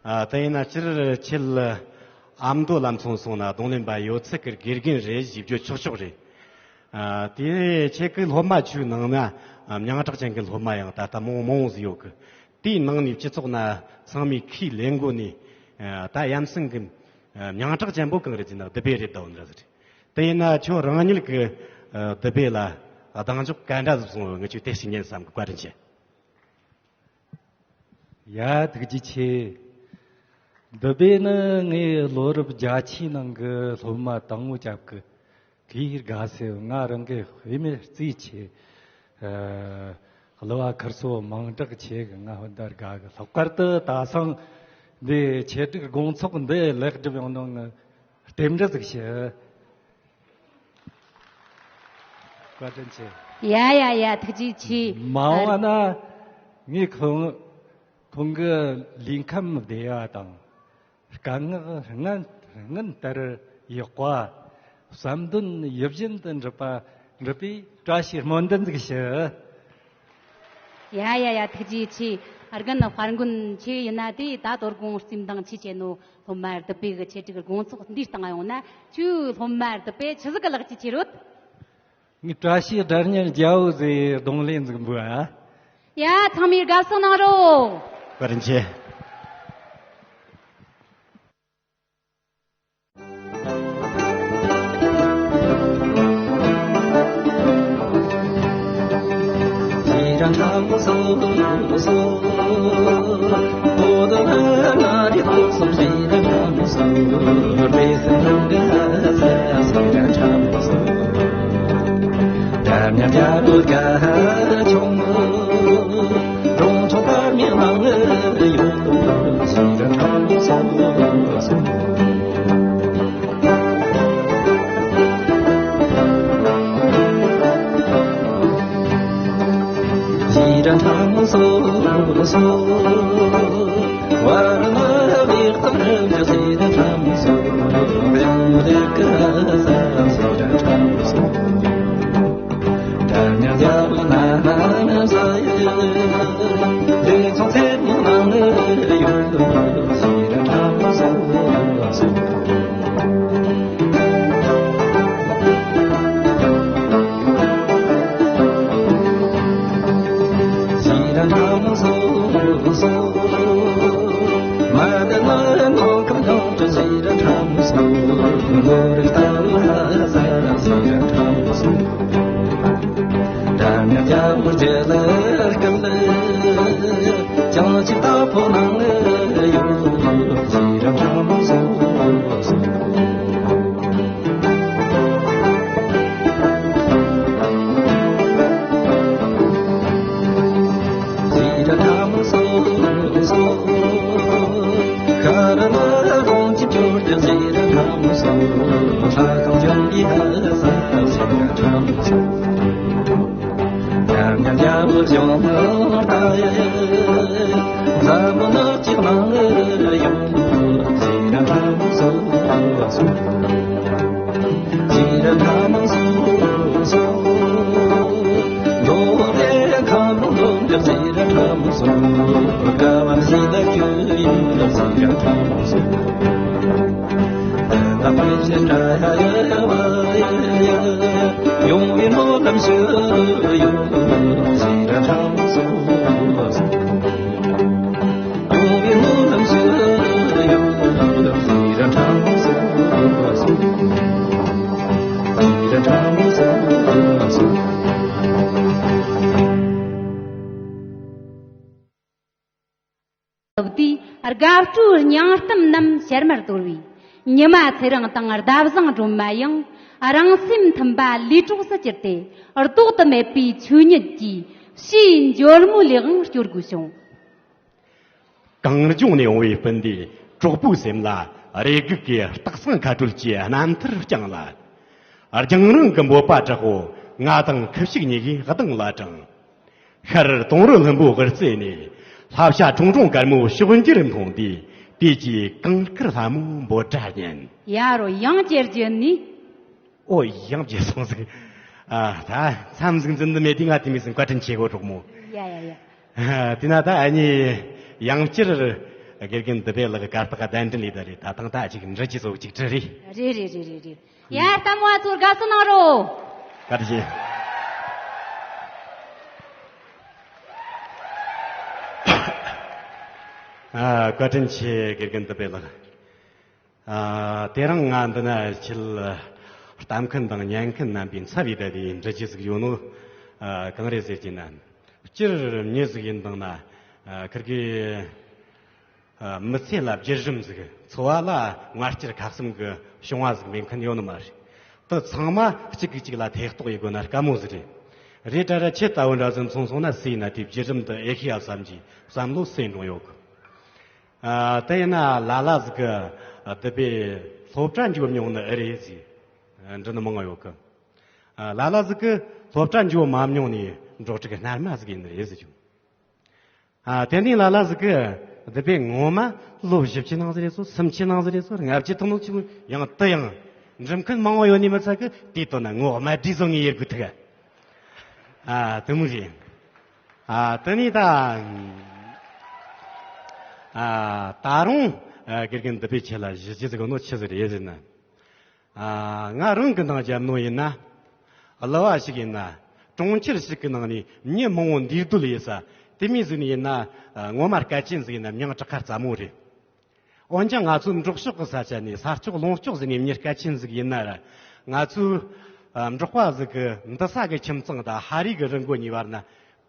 ཨ། དེ་ཡིན་ན་སྤྱིར་ཁྱེད་ཨ་མདོ་ལམ་ཚང་སོང་ན་རྡུང་ལེན་པ་ཡོད་ཚད་ཀྱི་དགེ་རྒན་རེད་ཞེས་བརྗོད་ཆོག་ཆོག་རེད། ཨ། དེ་ཁྱེད་ཀྱི་སློབ་མ་ཚོའི་ནང་ན་མྱིང་གྲགས་ཅན་གྱི་སློབ་མ་ཡང་ད་ལྟ་མང་མང་བོ་ཟིག་ཡོད་གི། དེའི་ནང་ནས་སྤྱི་ཚོགས་ན་ཚང་མས་ཁས་ལེན་གོ་ནས། ཨ། ད་ཡ་མཚན་གྱི་མྱིང་གྲགས་ཅན་པོ་གང་རེད་ཟེར་ན་བདུད་བྷེ་རེད་ད། འོ་འདྲ་ཟིག་རེད། དེ་ཡིན་ན་ཁྱོད་རང་ཉིད་ཀྱིས་བདུད་བྷེ་ལ་གདེང་འཇོག་ག་འདྲ་ཟིག་སོང་བས། ངས་ཁྱོད་དེ་ཞིག་ཉན་བསམ་གི། བཀའ་དྲིན་ཆེ། ཡ། ཐུགས་རྗེ་ཆེ། བདུད་བྷེ་ནི་ངའི་ལོ་རབས་བརྒྱད་ཅུའི་ནང་གི་སློབ་མ་དང་པོ་རྒྱབ་གི། དེའི་དགའ་སེ་ང་རང་གི་དཔེ་མེད་རྩིས་ཆེ། ཨ། གླུ་བ་ཁིར་སོ་མང་དྲགས་ཆེ་གི། ང་ཧོན་དར་དགའ་གི། ལྷག་པར་དུ་ད་སང་འདི་ཆེད་སྒྲིག་དགོང་ཚོགས་འདི་ལེགས་གྲུབ་ཡོང་ནོ་ངི་རྟེན་འབྲེལ་ཟིག་ཞུ། བཀའ་དྲིན་ཆེ། ཡ་ཡ་ཡ། ཐུགས་རྗེ་ཆེ། མ་འོངས་ན་ངས་ཁོང་ཁོང་གི་ལུས་ཁམས་བདེ་བ་དང་། དཀའ་ངལ་སྔོན་སྔོན་ལྟར་ཡག་པ། བསམ་དོན་ཡིད་བཞིན་དུ་འགྲུབ་པ། འགྲུབ་པའི་བཀྲ་ཤིས་སྨོན་འདུན་ཟིག་ཞུ། ཡ་ཡ་ཡ། ཐུགས་རྗེ་ཆེ། རྒན་དཔལ་མགོན། ཁྱེད་ཡིན་ན་དེ་ད་དོ་དགོང་རྩིས་འདང་ཆེས་ཆེ་ནོ་སློབ་མ་བདུད་བྷེ་གི་ཆེད་སྒྲིག་དགོང་ཚོགས་འདིའི་སྟེང་ཡོང་ན། ཁྱོའི་སློབ་མ་བདུད་བྷེ་ཆི་ཟིག་གི་ལག་གི་ཁྱེར་ཡོད། ངས་བཀྲ་ཤིས་སྒྲ་སྙན་རྒྱལ་པོ་ཟེར་རྡུང་ལེན་ཟིག་འབུལ་ཨ། ཡ། ཚང་མས་དགའ་བསུ་གནང་རོགས། བཀའ་དྲིན་ཆེ། སྟབས་དེས་དགའ་སྤྲོའི་སྙིང་གཏམ་རྣམས་ཞལ་མར་དོར་བས། ཉི་མ་ཚེ་རིང་དང་ཟླ་བཟང་སྒྲོལ་མ་ཡང་རང་སེམས་མཐུན་པ་ལས་གྲོགས་སུ་གྱུར་ཏེ། ལྡོག་ཏུ་མེད་པའི་ཆོས་ཉིད་ཀྱི་ཕྱིའི་འབྱོར་མོའི་ལས་དབང་སྐྱོར་དགོས་བྱུང་། གངས་ལྗོངས་ནས་འོང་བའི་སྤུན་ཟླས་གྲོགས་པོའི་སེམས་ལ་རེ་སྒུག་གི་སྟག་ཚང་ཁ་སྤྲོད་ཀྱི་རྣམ་ཐར་བསྐྱངས་ལ། རྒྱང་རིང་གི་འབོད་པ་དྲག་པོ་ང་དང་ཁུ་བྱུག་གཉིས་ཀྱིས་གདངས་ལ་དྲངས། ཤར་དུང་རི་ལྷུན་པོའི་དབུ་རྩེ་ནས། ལྷ་བྱ་ཁྲུང་ཁྲུང་དཀར་མོ་ཕྱོགས་འགྱུར་མཐོང་དུས། དུས་ཀྱི་གངས་དཀར་ལྷ་མོའི་འབོད་སྒྲ་སྙན། ཡ་རོ་ཡང་ཅེར་ཅེར་ནི། ཨོ་ཡང་བརྗེད་སོང་ཟིག་ཨ་ད་མཚམས་ཟིག་འཛིན་ནི་མེད་དུས་ང་དེ་མི་ཟིན་བཀའ་དྲིན་ཆེ་གོ་གྲོགས་མོ། ཡ་ཡ་ཡ། ཨ་དེ་ན་ད་ཨ་ནི་ཡང་བསྐྱར་དགེ་རྒན་འདི་པའི་ལག་གར་སྟེགས་གདན་འདྲེན་ལས་ད་རེད། ད་དང་ད་ཅིག་འདྲི་ཅི་ཟོ་ཅིག་འདྲི་རེད། རེད་རེད་རེད་རེད་རེད། ཡ་ལྟད་མོ་བ་ཚོར་དགའ་བསུ་གནང་རོགས། བཀའ་དྲིན་ཆེ། ཨ་བཀའ་དྲིན་ཆེ་དགེ་རྒན་འདི་པའི་ལག་ཨ་དེ་རིང་ང་འདི་ན་ཁྱེད་ལྟ་མཁན་དང་ཉན་མཁན་རྣམ་པའི་འཚབ་ཡི་ད་དེ་འདྲི་རྒྱུ་ཟིག་ཡོད་ནོ། ཨ་གང་རེད་ཟེར་གྱི་ན། སྤྱིར་མྱི་ཟིག་ཡིན་དང་ན། ཨ་ཁིར་གི་ཨ་མི་ཚེ་ལ་བརྒྱུད་རིམ་ཟིག་འཚོ་བ་ལ་ངར་སྐྱེར་ཁ་གསུམ་གི་བྱུང་བ་ཟིག་མེད་མཁན་ཡོད་ནི་མ་རེད། དེ་ཚང་མ་གཅིག་གིས་གཅིག་ལ་ཐེ་གཏོགས་ཡེད་དགོས་ན་དཀའ་མོ་ཟིག་རེད། རེད་དྲ་ར་ཁྱེད་ལྟ་བུ་འདྲ་ཟིག་མཚུངས་སོང་ན་སུ་ཡིན་ན་དེའི་བརྒྱུད་རིམ་དེ་ཨེ་ཤེས་ཡ་བསམ་གྱི་བསམ་བློ་སེ་འགྲོ་ཡོད་གི། ཨ་དེ་ཡིན་ན་ལ་ལ་ཟིག་གི་ཨ་དེ་པའི་སློབ་གྲྭ་འགྱོ་མྱོང་ནི་ཨེ་རེད་ཟེར་འདྲི་ནི་མང་ང་ཡོད་གི། ཨ་ལ་ལ་ཟིག་གི་སློབ་གྲྭ་འགྱོ་མ་མྱོང་ནི་འབྲོག་ཕྲུག་གི་སྣར་མ་ཟིག་ཡིན་ནི་རེད་ཟེར་བྱུང་། ཨ་དེ་ནས་ལ་ལ་ཟིག་གི་དེ་པའི་ངོ་མ་ལོ་བཞི་བཅུ་ནང་ཟིག་རེད་སོ། སུམ་ཅུ་ནང་ཟིག་རེད་སོ། ལྔ་བཅུ་ཐོན་ནོ་ཆུང་ཡང་དུ་ཡང་འགྲིམ་མཁན་མང་བོ་ཡོད་ནི་མི་ཚད་གི། དེའི་དོན་ན་ངོ་མ་བྲིས་བཟོ་ངེས་ཡེད་དགོས་ཐུག་ཨ་དེ་མོ་རེད། ཨ་དེ་ནས་ད་ཨ་ད་རུང་ཨ་དགེ་རྒན་འདི་པའི་ཆེད་ལ་གཞི་རྒྱུ་ཟིག་ནོ་ཆི་ཟིག་རེད་ཟེར་ན། ཨ་ང་རང་གི་ནང་བརྒྱབ་ནོ་ཡིན་ན། གླུ་བ་ཞིག་ཡིན་ན། གྲོང་ཁྱེར་ཞིག་གི་ནང་ནས་མྱི་མང་བོ་འདུས་སྡོད་ཡིན་ས། དེ་མོ་ཟིག་ནས་ཡིན་ན། ཨ་ངོ་མ་སྐད་ཅན་ཟིག་ཡིན་ན་མྱིང་གྲགས་ཁ་སླ་མོ་རེད། འོན་ཀྱང་ང་ཚོའི་འབྲོག་ཕྱོགས་ཀྱི་ས་ཆ་ནས་ས་ཕྱོགས་ལུང་ཕྱོགས་ཟིག་ནས་མྱི་སྐད་ཅན་ཟིག་ཡིན་ན་ར། ང་ཚོའི་ཨ་འབྲོག་པ་ཟིག་གི་འདི་ས་གི་ཁྱིམ་ཚང་དང་ཕ་རི་གི་རི་མགོ་གཉིས་བར་ན།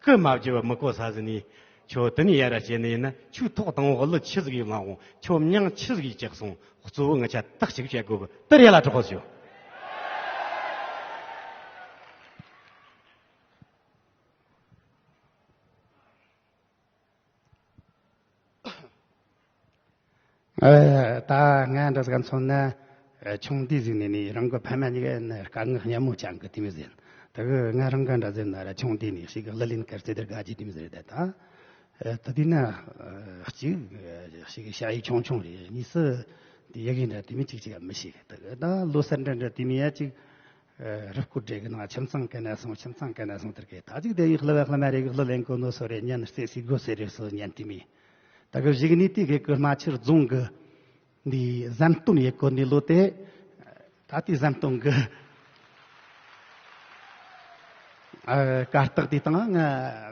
སྐུ་མ་བརྗེ་བར་མི་གོ་ས་ཟིན་ནས། ཁྱོད་དེ་ནས་ཡར་ར་བྱས་ནས་ཡིན་ན། ཁྱོད་ཐོག་དང་པོ་གླུ་ཆི་ཟིག་ཡིན་ལ་འོང་། ཁྱོད་མྱིང་ཆི་ཟིག་ཡིན་ཅེས་གསུངས། གཙོ་བོ་ངི་ཆ་དག་ཅིག་བྱེད་དགོས་གི། དེ་རེད་ལ་གྲོགས་པོ་ཞུ། ཨ་ད་ང་འདྲ་ཟིག་མཚོན་ན། ཨ་ཆུང་དུས་ཟིག་ནས་ནི་རང་གི་ཕ་མ་གཉིས་ཀ་ནི་དཀའ་ངལ་སྙན་མོ་བཅངས་གི་དེ་མོ་ཟིག་ཡིན། ད་གི་ང་རང་ག་འདྲ་ཟིག་ན་ར་ཆུང་དུས་ནས་ཞིག་གི་གླུ་ལེན་གར་རྩེ་དར་དགའ་རྒྱུ་དེ་མོ་ཟིག་རེད། ད་ད་ད་དུས་ན་ཨ་གཅིག་ཨ་ཞིག་གི་ཞ་ཡི་ཆུང་ཆུང་རེད། གཉིས་སུ་དེ་ཡི་གེ་འདྲ་དེ་མོ་གཅིག་གཅིག་ག་མི་ཤེས་གི། ད་གི་ད་ལོ་གསར་འདྲ་འདྲ་དེ་མོ་ཡ་གཅིག་ཨ་རུ་སྐོར་འདྲ་གི་ནང་ཁྱིམ་ཚང་ག་ན་སོང་། ཁྱིམ་ཚང་ག་ན་སོང་དེར་གི་ད་ཅིག་དེ་ཡི་གླུ་བ་གླུ་མ་རེ་གི་གླུ་ལེན་གོ་ནོ་སོ་རེ་ཉན་རྩེ་སི་གོ་སེ་རེ་སོ་ཉན་དེ་མོ། ད་གི་གཞིག་ནི་དེ་གི་གི་རྨ་ཆུ་རྫོང་གི་འདི་ཟམ་སྟོན་ཡེ་གོ་ནི་ལོ་དེ། ད་དེ་ཟམ་སྟོན་གི་ཨ་གར་སྟེགས་དེ་སྟེང་ང་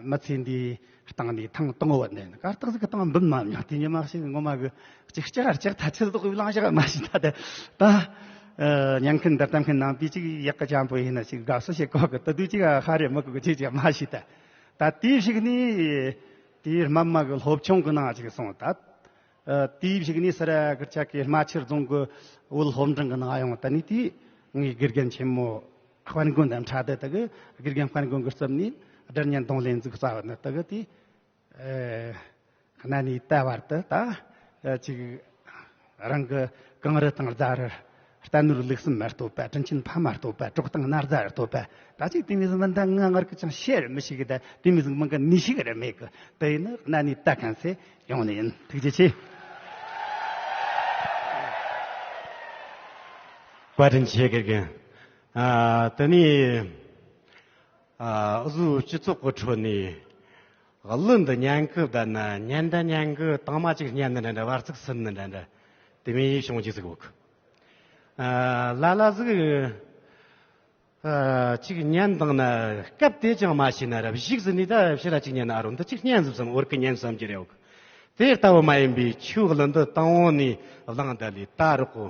མི་ཚེ་འདི་སྟེང་ནས་ཐེངས་དང་པོ་བ་ནས་གར་སྟེགས་ཟིག་གི་སྟེང་འབུད་མ་མྱོང་། དེ་ཉི་མ་ཞིག་ངོ་མ་གི་ཅིག་ལྕགས་ལྕགས་ཐ་ཆད་ལྡོག་གི་བླང་བྱ་མ་ཤེས། ད་དེ་ད་ཨ་ཉན་མཁན་འདིར་ལྟ་མཁན་ནང་པའི་ཅིག་ཡག་གི་ཅམ་པོ་ཡིན་ན་ཅིག་དགའ་བསུ་བྱེད་གོ་གི། ད་དུས་ཅིག་ཧ་རེ་མི་གོ་གི་ཅིག་ཅིག་མ་ཤེས། ད་ད་དེའི་ཞིག་ནི་དེའི་རྨ་མ་གི་སློབ་ཆུང་གི་ནང་ཅིག་སོང་། ད་ཨ་དེའི་ཞིག་ནི་སི་ར་གི་ཆ་གི་རྨ་ཆུ་རྫོང་གི་བོད་སློབ་འབྲིང་གི་ནང་ཡོང་། ད་ནི་དེ་ངའི་དགེ་རྒན་ཆེན་མོ་དཔལ་མགོན་དང་ཕྲད་དེ། ད་གི་དགེ་རྒན་དཔལ་མགོན་གི་རྩིབ་ནས་སྒྲ་སྙན་རྡུང་ལེན་ཟིག་རྩ་བ་ནི། ད་གི་དེ་ཨེ་གནའ་ནས་ད་བར་དུ་ད་ཨེ་ཅིག་རང་གི་གངས་རི་དང་རྫ་རི་ རྟ་ནོར་ལུག་གསུམ་མ་གཏོགས་པ། དྲིན་ཆེན་ཕ་མ་གཏོགས་པ། གྲོགས་དང་ན་བཟའ་གཏོགས་པ། ད་ཅིག་དེ་མི་ཟིག་མི་འདང་ང་ངར་གི་ཅང་ཤེར་མི་ཤེས་གི། ད་དེ་མི་ཟིག་མི་གི་ནི་ཤེས་གི་ར་མེད་གི། དེ་ཡིན་ན་གནའ་ནས་ད་གང་སེ་ཡོང་ནི་ཡིན། ཐུགས་རྗེ་ཆེ། བཀའ་དྲིན་ཆེ་གི་རྒན། ཨ། དེ་ནས། ཨ། འུ་ཟོའི་སྤྱི་ཚོགས་ཀྱི་ཁྲོད་ནས་གླུ་འདི་ཉན་གི་བསྡད་ན། ཉན་ད་ཉན་གི། དང་མ་ཅིག་ཉན་ནི་འདྲ་འདྲ། བར་ཚིགས་ཟིན་ནི་འདྲ་འདྲ། དེ་མིན་ཡིད་བྱུང་རྒྱུ་ཟིག་ཡོད་གི། ཨ། ལ་ལ་ཟིག་ཨ། ཅིག་ཉན་དང་ན་སྐབས་དེ་ཅང་མ་ཤེས་ན་ར། གཞུག་ཟིན་ནས་ད་ཕྱི་ར་ཅིག་ཉན་ན། ཨ་རོ། འདི་ཅིག་སྙན་ཟིག་བསམ། འོར་གི་སྙན་བསམ་གྱི་རེད་གི། དེ་ལྟ་བུ་མ་ཡིན་པའི་ཆོས་གླུ་འདི་དང་པོ་ནས་བླངས་ད་ལས་ད་རག་གོ།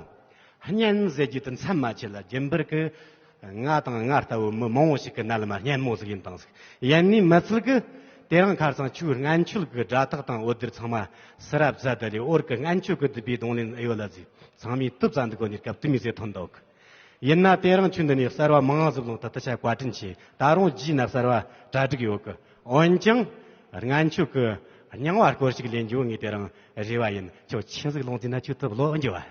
སྙན་ཟེར་རྒྱུ་དེ་མཚམས་མ་ཆད་ལ། རྒྱུན་པར་གི་ང་དང་ང་ལྟ་བུ་མི་མང་བོ་ཞིག་གི་རྣ་ལམ་སྙན་མོ་ཟིག་ཡིན་དང་ཟིག། ཡིན་ནི་མི་ཚད་གི། དེ་རིང་ཁ་སང་ཆོས་སྔན་ཆད་གི་སྒྲ་ཐག་དང་འོད་སྡེར་ཚང་མ་སུ་ར་བཟའ་ད་ལས། འོར་གི་སྔན་ཆད་གི་བསྡུས་པའི་རྡུང་ལེན་ཨེ་ཡོད་ལ་ཟིག། ཚང་མས་དུབ་ཙམ་འདུག་གོ་ནི་སྐབས་དེ་མོ་ཟིག་ཐོན་འདུག། ཡིན་ན་དེ་རིང་ཁྱོད་འདི་ནས་གསར་བ་མང་ཟིག་བླངས་ད། ད་ཆ་བཀའ་དྲིན་ཆེ། ད་རུང་རྗེས་ན་གསར་བ་གྲ་སྒྲིག་ཡོད་གི། འོན་ཀྱང་སྔན་ཆད་གི་རྙིང་བ་སྐོར་ཞིག་ལེན་རྒྱུ་ངས་དེ་རིང་རེ་བ་ཡིན། ཁྱོད་ཆི་ཟིག་ལོང་ཟིན་ན་ཁྱོད་ཐུབ་ལོ་འགྱོ་བ།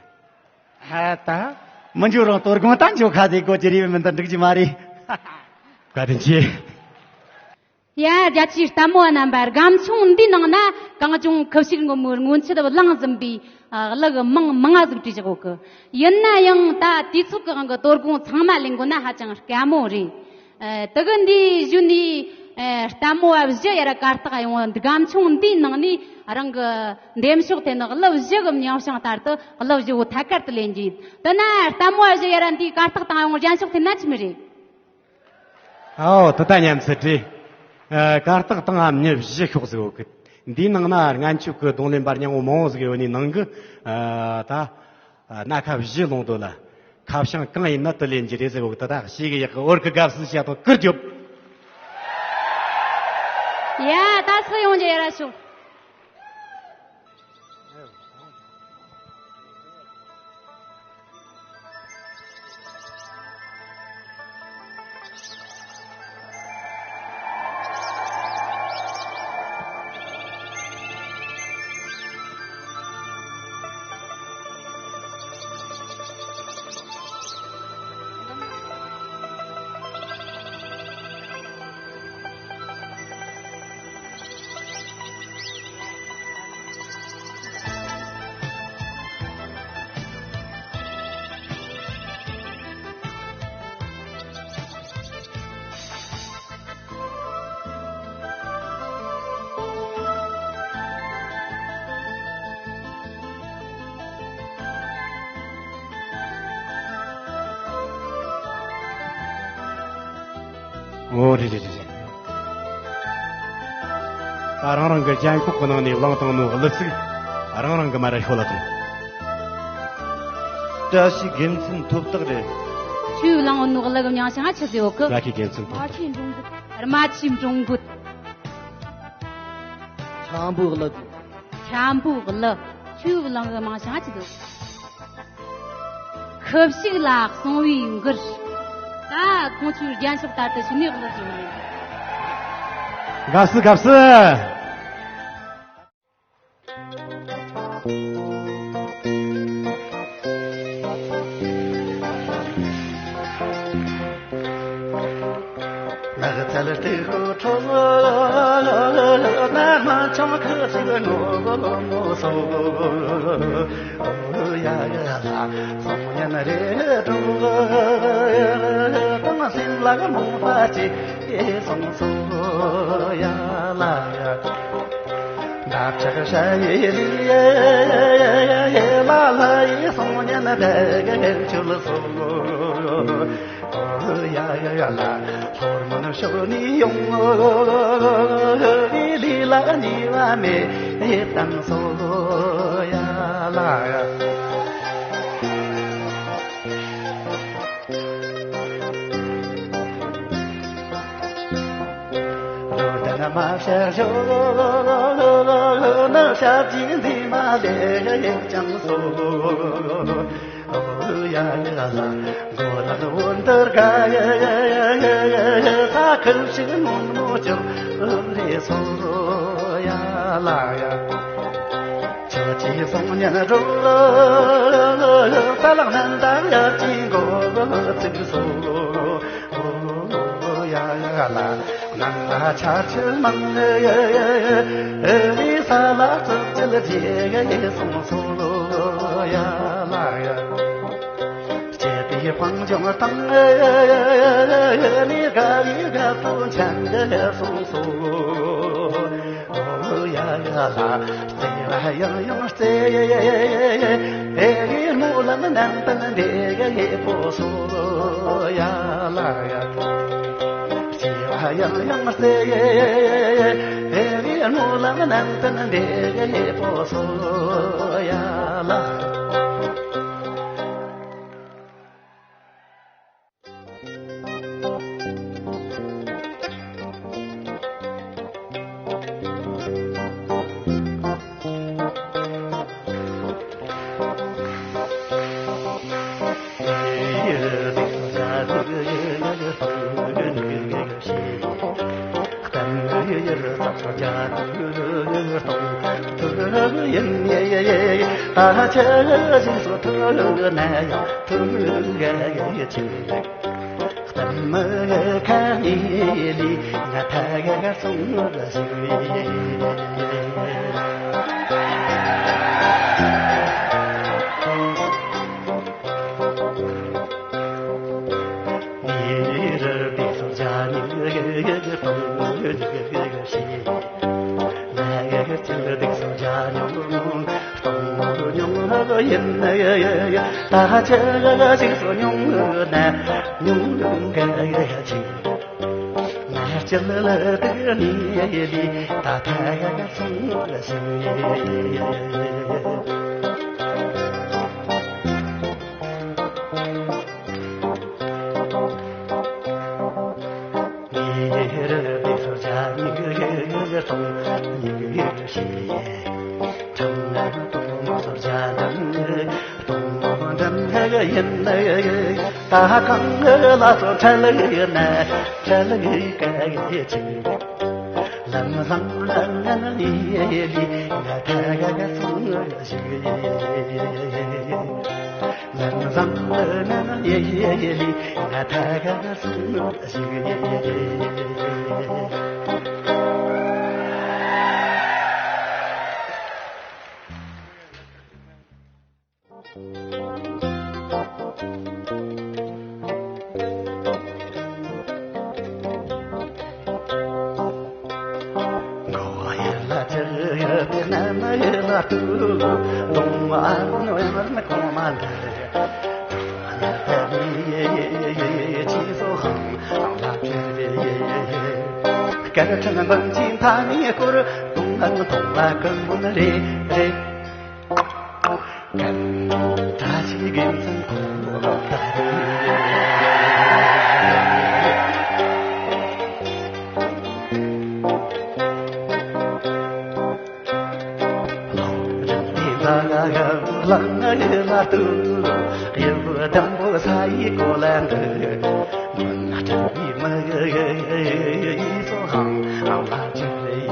ཧ་ད། མི་འགྱོ་རུང་དོ་དགོང་ད་འགྱོ་ཁ་དེ་གོ་གི་རེད། མི་འདི་འགྲིག་གི་མ་རེད། བཀའ་དྲིན་ཆེ། ཡ། རྒྱ་ཆེའི་ལྟད་མོ་བ་རྣམ་པ། སྒམ་ཆུང་འདིའི་ནང་ན་གངས་ལྗོངས་ཁུ་བྱུག་སྔོན་མོའི་སྔོན་ཆད་བླངས་ཟིན་པའི། ཨ། གླུ་གི་མིང་མང་ང་ཟིག་བྲིས་བཞག་ཡོད་གི། ཡིན་ན་ཡང་ད་དུས་ཚོད་ཀྱི་དབང་གིས་དོ་དགོང་ཚང་མ་ལེན་དགོས་ན་ཧ་ཅང་དཀའ་མོ་རེད། ཨ། དེ་གི་འདིའི་གཞུག་ནས། ཨ། ལྟད་མོ་བ་བཞི་ཡར་གར་སྟེགས་ཡོང་བ་འདི། སྒམ་ཆུང་འདིའི་ནང་ནས་རང་གི་འདེམས་ཤོག་འཐེན་ནས་གླུ་བཞི་གི་མིང་བྱང་ལྟར་དུ་གླུ་བཞི་བོ་ཐད་ཀར་དུ་ལེན་རྒྱུ་ཡིན། དེ་ན་ལྟད་མོ་བ་བཞི་ཡར་འདིའི་གར་སྟེགས་སྟེང་ཡོང་རྒྱན་ཤོག་འཐེན་ན་ཆི་མི་རེད། ཨའོ། དེ་ད་ཉན་ཚུལ་རེད། ཨ། གར་སྟེགས་སྟེང་ང་མི་བཞི་ཤོག་ཟིག་ཡོད་གི། འདིའི་ནང་ན་སྔན་ཆད་གི་རྡུང་ལེན་པ་རྙིང་བོ་མང་བོ་ཟིག་ཡོད་ནི་ནང་གི། ཨ། ད། ཨ། སྣ་ཁ་བཞི་ལོངས་དོ་ལ། ཁ་བྱང་གང་ཡིན་ན་དེ་ལེན་རྒྱུ་རེད་ཟེར་གོ་གི། ད་ད་ཞེ་གི་ཡག་གི། འོར་གི་དགའ་བསུ་བྱ་དང་ཀིར་རྒྱོབ། ཡ། ད་སུ་ཡོང་རྒྱུ་ཡར་ཤོག། ཨོ། རེད་རེད་རེད་རེད། ད་རང་རང་གི་རྒྱན་ཤོག་གི་ནང་ནས་བླངས་བཏང་ནོ་གླུ་ཚིག་རང་རང་གི་མ་ར་ཤོད་ལ་ཐོངས། བཀྲ་ཤིས་དགེ་མཚན་ཐོབ་རྟགས་རེད། ཁྱོས་བླངས་ནོ་གླུ་གི་མིང་བྱང་ཆི་ཟེར་ཡོད་གི། བཀྲ་ཤིས་དགེ་མཚན་ཐོབ་རྟགས། རྨ་ཆུའི་འབྲོང་རྒོད། རྨ་ཆུའི་འབྲོང་རྒོད། འཁྱམ་པོའི་གླུ། འཁྱམ་པོའི་གླུ། ཁྱོས་བླངས་གི་མིང་བྱང་ཆི་ཟེར། ཁུ་བྱུག་ལ་གསང་བའི་མགུར། ད་ཁོང་ཚོའི་རྒྱན་ཤོག་ལྟར་དུ་ཞུ་ནས་གླུ་བཟོས་ནས། དགའ་བསུ་དགའ་བསུ། ནགས་ཚལ་སྟེགས་བུ་ཁྲོད་ན། སྨན་ཆུང་ཁུ་བྱུག་ངོ་མོ་སོ། ཡ་ཡ་ལ་སོང་ཉན་རེ་འགྲོ། དང་སེམས་ལ་རྨོངས་པ་ཅི་སོང་སོ། ཡ་ལ་ཡ། འདབ་ཆགས་ཤ་ཡི་ལི་ལ་ལ་ཡི་སོང་ཉན་བེ་གེ་ཆུལ་སོ། ཡ་ཡ་ཡ་ལ། ལྷོར་མོན་ཕྱོགས་ནས་ཡོང་། ལི་ལ་ཉེས་པ་མེད་དང་སོ། ཡ་ལ་ཡ། རོ་ལྡན་མ་བྱ་ཞོ་ན་ཞབས་ཀྱི་འཛིན་མ་ལས་ཀྱང་སོ། ཡ་ཡ་ལ་མགོ་ལག་འོད་འདར་ག་ས་ཁུར་ཞིག་སྔོན་མོ་ཅོག་རེ་སོ། ཡ་ལ་ཡ། ཆུ་ ཅེས་གསུངས་ཉན་འགྲོ། ས་ལག་ནན་ཏང་ཡར་གྱི་མགོ་བོ་བཙུགས་སོ། ཡ་ཡ་ལ་ནང་ལ་ཆར་ཆུ་མང་། ཨེ་ལི་ས་ལ་བཙུགས་ཅིལ་རྗེས་གསུངས་སོ། ཡ་ལ་ཡ། སྐྱེས་པའི་དཔུང་འཇོམས་དང་། ནི་དགའ་བའི་དགའ་སྟོན་ཆེན་གསུངས་སོ། ཡ་ཡ་ལ་བརྩེ་བ་ཡང་ཡང་བརྩེ། དེ་ཡི་སྨོན་ལམ་ནན་ཏན་འདི་ཡི་ཕོ་སོ། ཡ་ལ་ཡ། བརྩེ་བ་ཡང་ཡང་བརྩེ། དེ་ཡི་སྨོན་ལམ་ནན་ཏན་འདི་ཡི་ཕོ་སོ། ཡ་ལ། ད་ཆ་ཞིག་སུ་ཐུག་ན་ཡང་ཐུག་ཡ་ཆེ། གཏམ་མི་ཁ་ཉེ་ལི་ང་ཐ་ག་སོང་ཞིག་ཡིན། ཉེ་རུ་དེ་སོ་ཇ་ཉི་གཏོང་ཞིག་ཡིན། ང་ཡི་ཚེ་འདི་སོ་ཇ་ཉུང་ཉུང་གཏོང་ཉུང་ཡིན། ད་ཆ་ཞིག་སོ་ཉུང་ན་ཉུང་ག་ཡ་ཆེ། ང་ཅི་ལ་ལ་དེ་ནི་ཡི་ལི་ད་ཐ་ཡ་སོང་ཞིག་ཡིན། ཉེ་རུ་དེ་སོ་ཇ་ཉི་གཏོང་ཉི་ཞིག་ཡིན། ཁྲང་ན་དུ་མ་སོ་ཇ་འདམ་དུ་མ་འདམ་ཡིན། ད་གང་ལ་སོ་ཁྲ་ལ་ཡིན་ན་ཁྲ་ལ་ཡིན་ག་ཡི་ཆེ། ལམ་བཟང་ལ་ང་ནི་ཡི་ལི་ང་ཐ་ག་སོང་ཞིག་ཡིན། ལམ་བཟང་ལ་ང་ནི་ཡི་ལི་ང་ཐ་ག་སོང་ཞིག་ཡིན། སྐར་ཕྲན་འབུམ་གྱི་མཐའ་ནས་བསྐོར། དུང་ངང་དུང་ལ་ཀུན་འབུམ་རེ་རེ། ཀན་བཀྲ་ཤིས་དགེ་མཚན་ཁོ་ཐག་རེད། ལོ་རིམ་པའི་ཟླ་ལ་ལ་ལ་ལ་ལ་ལ་ལ་ལ་ལ། དབྱིབས་ལྡན་པོ་ས་ཡི་གོ་ལ་འདི། མུན་སྤྲིན་པའི་མི་སོ་ཧང་ཨང་ལ་ཅི་རེད།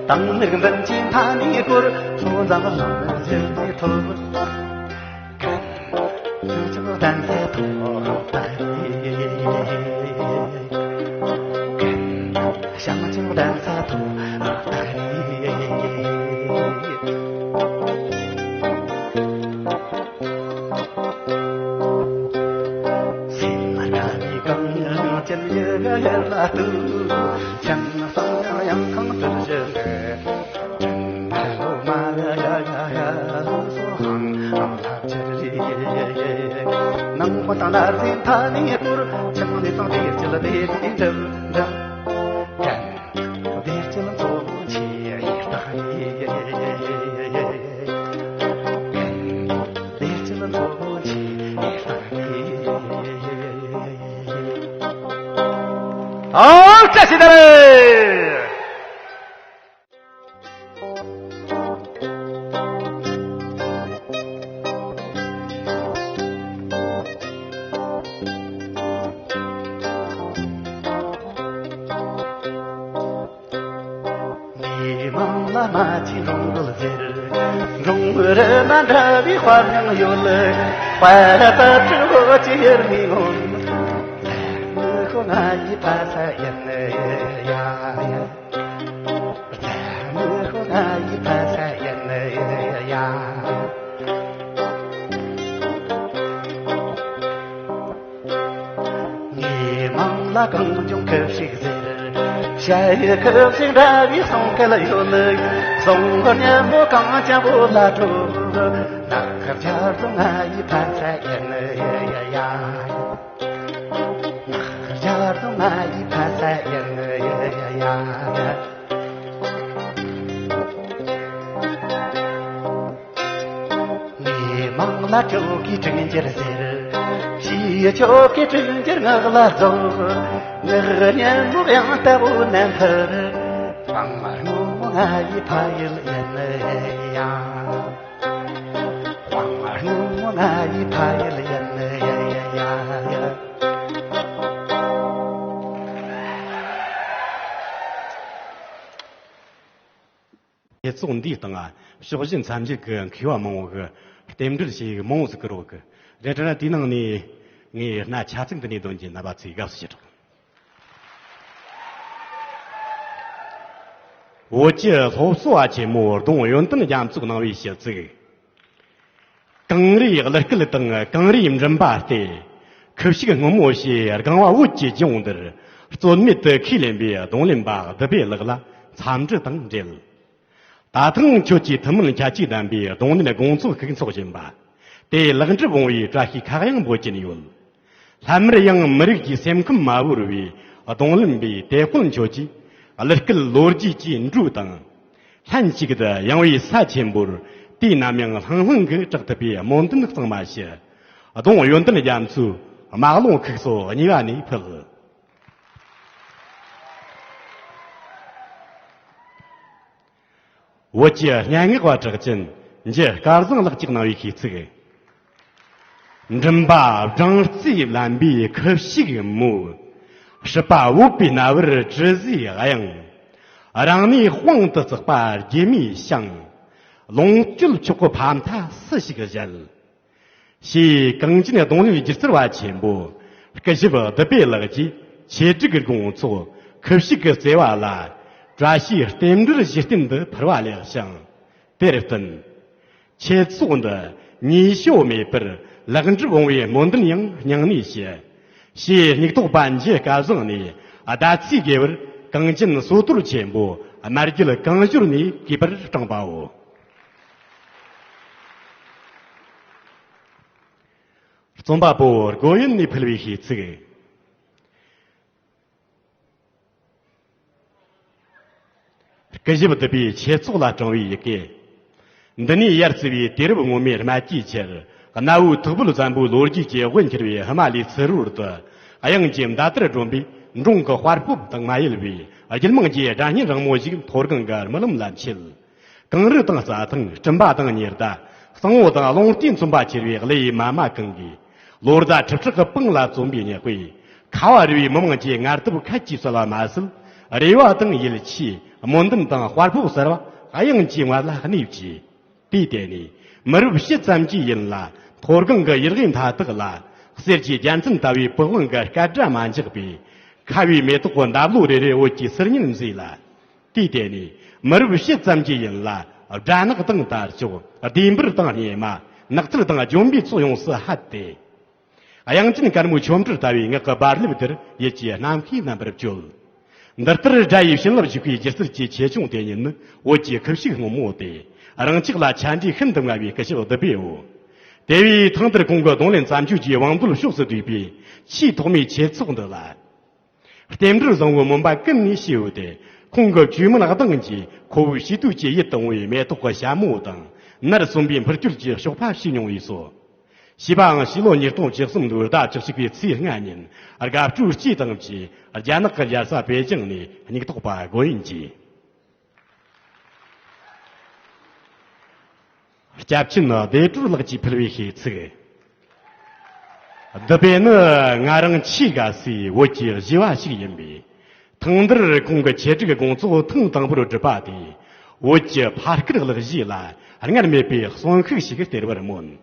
དྭངས་མེད་འཛིན་གྱི་མཐའ་ནས་བསྐོར། མཚོ་འཛམ་གླིང་ཟིལ་གྱིས་ཐོབ། ཀན་ཚུལ་ཆུང་གདན་ས་ཐོག་ལྟ་རེད། ཀན་བྱང་ཆུབ་གདན་ས་ཐོག་ལྟ་རེད། སེམས་དགའ་བའི་གང་ཅན་ཡི་ལ་ལྟོས། ཁྱིམ་སང་ཡང་ཁང་དུ་བཞུགས། ཁྲིམས་ཁ་ལོ་མ་ཡ་ཡ་ཡ་ལོ་སོ་ཧང་ཨང་ལ་ཅི་རེད། ནང་པ་དང་ནར་འཛིན་མཐའ་ནས་བསྐོར། ཁྱིམ་ནས་ཚང་དེར་སྐྱིད་དེ་དེ་འགྲིམ་འགྲིམ། དེར་སྐྱིད་མཚོ་ཆེ་ཡི་རྟགས་རེད། དེར་སྐྱིད་མཚོ་ཆེ་ཡི་རྟགས་རེད། ཨོ་བཀྲ་ཤིས་བདེ་ལེགས། མི་མང་ལ་མ་བྱིན་རུང་ ཟེར། འབྲོང་རི་ན་འདྲ་བའི་དཔའ་ཉང་ཡོད། དཔའ་ར་ད་ཁྲི་འོ་ཅི་ཡེར་མི་ངོམ། མི་ཁོ་ང་ཡི་ཕ་ས་ཡིན་ཡ་ཡ། མི་ཁོ་ང་ཡི་ཕ་ས་ཡིན་ཡ་ཡ། ངའི་མིང་ལ་གངས་ལྗོངས་ཁུ་བྱུག་ཟེར། ཞྭ་ཡི་ཁུ་བྱུག་འདྲ་བའི་གསུང་སྐད་ཡོད། གསུང་སྐད་སྙན་པོ་གངས་ཅན་པོ་ལ་སྤྲོད། ནགས་ཁར་རྒྱ་རྡོ་ང་ཡི་ཕ་ས་ཡིན་ཡ་ཡ། ནགས་ཁར་རྒྱ་རྡོ་ང་ཡི་ཕ་ས་ཡིན་ཡ་ཡ། ངའི་མིང་ལ་ཁྱོད་ཀྱིས་དྲུག་འགྱུར་ཟེར། ཞེས་ཁྱོད་ཀྱིས་དྲུག་འགྱུར་ངག་ལ་རྫོགས། ངག་སྙན་མོ་དབྱངས་ལྟ་བུ་ནམ་མཁར། དཔངས་སྔོན་མོ་ང་ཡི་ཕ་ཡུལ་ཡིན་ཡ། དཔངས་སྔོན་མོ་ང་ཡི་ཕ་ཡུལ་ཡིན་ཡ་ཡ་ཡ། ཆེད་ཚོགས་འདིའི་སྟེང་ཕྱོགས་བཞི་མཚམས་བརྒྱད་ཀྱི་མཁས་པ་མང་བོ་གི་རྟེན་འབྲེལ་བྱེད་ཡིག་མང་བོ་ཟིག་བསྐུར་རོགས་གི། རེད་དྲ་ན་དེའི་ནང་ནས་ངས་སྣ་ཆ་ཚིག་འདི་ནས་འདོན་གྱི་རྣམ་པ་ཚོས་དགའ་བསུ་ཞུ་རོགས། བོད་ཀྱི་སློབ་གསོ་བ་ཆེན་མོ་ལྡོང་ཡོན་ཏན་རྒྱ་མཚོས་གནང་བའི་ཞུ་ཚིག། གངས་རིའི་གླུ་སྐད་དང་གངས་རིའི་མགྲིན་པ་སྟེ། ཁུ་བྱུག་སྔོན་མོ་ཞེས་གང་བ་བོད་ཀྱི་ལྗོངས་འདིར་རྩོད་མེད་དུ་ཁས་ལེན་པའི་རྡུང་ལེན་པ་བདུད་བྷེ་ལགས་ལ་འཚམས་འདྲི་དང་འབྲེལ། ད་ཐེངས་ཁྱོད་ཀྱིས་ཐུན་མིན་ཁྱད་ཆོས་ལྡན་པའི་རྡུང་ལེན་དགོང་ཚོགས་ཤིག་འཚོགས་བཞིན་པ་དེ་ལེགས་འགྲུབ་འོང་བའི་བཀྲ་ཤིས་ཁ་གཡང་འབོད་ཀྱིན་ཡོད། སླད་མར་ཡང་མི་རིགས་ཀྱི་སེམས་ཁམས་མ་བོར་བའི་རྡུང་ལེན་པའི་དེད་དཔོན་ཁྱོད་ཀྱིས་གླུ་སྐད་ལོ་རྒྱུས་ཀྱི་འགྲོས་དང་། ལྷན་ཅིག་ཏུ་ཡངས་པའི་ས་ཆེན་པོར་དུས་ནམ་ཡང་ལྷང་ལྷང་གིས་གྲགས་ཐུབ་པའི་སྨོན་འདུན་གཙང་མ་ཞུ། ལྡོང་ཡོན་ཏན་རྒྱ་མཚོའི་དམག་རླུང་ཁུག་སོ་གཉིས་པ་ནས་ཕུལ། བོད་ཀྱི་སྙན་ངག་པ་གྲགས་ཅན་འཇུ་སྐལ་བཟང་ལགས་ཀྱིས་གནང་བའི་ཤིས་ཚིག། མགྲིན་པ་སྦྲང་རྩིས་བརླན་པའི་ཁུ་བྱུག་མོ། སྲིད་པ་འོད་པའི་རྣ་བར་དྲི་ཟའི་དབྱངས། རང་ནས་དཔང་དུ་བཙགས་པ་སྒྱུ་མའི་ཞིང་། ལོངས་སྤྱོད་མཆོག་གི་ཕ་མཐའ་སུ་ཞིག་བཞད། ཞེས་གངས་ཅན་རྡུང་ལེན་སྒྱུ་རྩལ་བ་ཆེན་པོ་སྐུ་ཞབས་བདུད་བྷེ་ལགས་ཀྱིས་ཆེད་སྒྲིག་གི་དགོང་ཚོགས་ཁུ་བྱུག་གི་བརྩེ་བ་ལ་བཀྲ་ཤིས་རྟེན་འབྲེལ་གཞི་རྟེན་དུ་འཕུར་བ་ལེགས་ཤིང་། དེར་བརྟེན། ཆེད་ཚོགས་འདི་ཉེས་ཤོས་མེད་པར་ལེགས་འགྲུབ་འོང་བའི་སྨོན་འདུན་ཡང་སྙིང་ནས་ཞུ། ཞེས་སྙིགས་ཐོག་པ་འཇུ་སྐལ་བཟང་ནས་ཟླ་ཚེས་དགེ་བར་གངས་ཅན་སོ་ཐོར་ཆེན་པོ་སྨད་རྒྱུད་གངས་ཞོར་ནས་གུས་པར་དྲངས་པའོ། རྩོམ་པ་པོ་སྒོ་ཡོན་ནས་ཕུལ་བའི་ཤིས་ཚིག། སྐུ་ཞབས་བདུད་བྷེའི་ཆེད་ཚོགས་ལ་དྲངས་པའི་ཡི་གེ། འདི་ནས་ཡར་བརྩིས་པའི་དུས་རབས་སྔོན་མའི་སྨད་ཀྱི་ཆར་གནའ་བོའི་ཐུག་པོད་བཙན་པོའི་ལོ་རྒྱུས་ཀྱི་དབུ་འཁྱེར་བའི་ཧི་མ་ལའི་ཚུ་རོལ་དུ་དབྱངས་ཀྱི་མདའ་དར་སྒྲོན་པའི་འབྲོང་གི་དཔའ་སྤོབས་དང་མ་ཡལ་བའི་རྒྱུད་མང་གི་སྒྲ་སྙན་རིང་མོ་ཞིག་མཐོ་སྒང་གི་རྨི་ལམ་ལ་མཆེད། གངས་རི་དང་རྩྭ་ཐང་སྤྲིན་པ་དང་ཉི་ཟླ། གཙང་བོ་དང་རླུང་རྟས་མཚོན་པ་ཁྱེར་བའི་གླུ་ཡི་མ་མ་གང་གིས། ལོ་ཟླ་ཁྲི་ཕྲག་གི་སྤང་ལ་བཙོན་པའི་ཉི་དཔེ། ཁ་བ་རི་བའི་མི་དམངས་ཀྱི་ངལ་དུབ་ཁད་ཀྱིས་བསལ་བ་མ་ཟད། རེ་བ་དང་ཡིད་ཆེས། སྨོན་འདུན་དང་དཔའ་སྤོབས་གསར་བ་དབྱངས་ཀྱི་ངད་ལ་གནས་བཅས། དེའི་སྟེང་ནས་མི་རབས་ཕྱེད་ཙམ་གྱིས་ཡིན་ལ། མཐོ་སྒང་གི་ཡུལ་དབུས་མཐའ་དག་ལ། གསེར་གྱི་རྒྱལ་མཚན་ལྟ་བུའི་པི་ཝང་གི་སྐད་སྒྲ་མ་འཇགས་པས། ཁ་བའི་མེ་ཏོག་གི་འདབ་ལོ་རེ་རེ་འོད་ཀྱི་སིལ་སྙན་མཛེས་ལ། དེའི་སྟེང་ནས་མི་རབས་ཕྱེད་ཙམ་གྱིས་ཡིན་ལ། སྦྲ་ནག་དང་དར་ལྕོག། ལྡེམ་པར་དང་སྙེ་མ། ནགས་ཚལ་དང་ལྗོན་པའི་ཚོགས་ཡོངས་སུ་ཧད་དེ། དབྱངས་ཅན་དཀར་མོའི་ཆོ་འཕྲུལ་ལྟ་བུའི་ངག་གི་རྦ་རླབས་དེར་ཡིད་ཀྱི་རྣམ་ཤེས་རྣམ་པར་བསྐྱོད། འདི་ལྟར་སྒྲ་ཡི་བྱིན་རླབས་ཞུགས་པའི་སྒྱུ་རྩལ་གྱི་ཆེ་ཆུང་དེ་ཉིད་ནི་བོད་ཀྱི་ཁུ་བྱུག་སྔོན་མོ་སྟེ། རང་ཅག་ལ་ཆ་འདྲིས་ཤིན་ཏུ་མངའ་བའི་སྐུ་ཞབས་བདུད་བྷེའོ། དེ་བས་ཐེངས་འདིར་ཁོང་གི་རྡུང་ལེན་བརྩམས་ཆོས་ཀྱི་བང་མཛོད་ཕྱོགས་སུ་བསྡུས་པའི་ཆེས་ཐོག་མའི་ཆེད་ཚོགས་འདི་ལ། རྟེན་འབྲེལ་བཟང་བོའི་མུན་པ་ཀུན་ནས་ཞི་བོ་སྟེ། ཁོང་གི་བཅོས་མིན་གདངས་ཀྱིས་ཁོ་བོའི་བྱིས་དུས་ཀྱི་ཡིད་དུ་འོང་བའི་མེ་ཏོག་གི་ཞྭ་མོ་དང་། ནར་སོན་པའི་འཕུར་སྐྱོད་ཀྱི་གཤོག་པ་ཞུས་མྱོང་བས་སོ། བྱིས་པའང་ཕྱི་ལོ་ཉིས་སྟོང་བཅུ་གསུམ་ལོའི་ཟླ་བཅུ་གཅིག་པའི་ཚེས་ལྔ་ཉིན་དགའ་སྤྲོའི་སྐྱིད་དང་བཅས་རྒྱ་ནག་གི་རྒྱལ་ས་པེ་ཅིང་ནས་སྙིགས་ཐོག་པ་སྒོ་ཡོན་གྱིས། སྐྱབས་ཆེན་བདེ་གྲོལ་ལགས་ཀྱིས་ཕུལ་བའི་ཤིས་ཚིག། བདུད་བྷེ་ནི་ང་རང་ཆེས་དགའ་སའི་བོད་ཀྱི་གཞས་པ་ཞིག་ཡིན་པས། ཐེངས་འདིར་ཁོང་གི་ཆེད་སྒྲིག་དགོང་ཚོགས་ཐེངས་དང་པོར་བསྒྲུབས་པ་དེས། བོད་ཀྱི་ཕ་སྐད་གླུ་གཞས་ལ་སྔར་མེད་པའི་གསོན་ཤུགས་ཤིག་སྟེར་བར་སྨོན།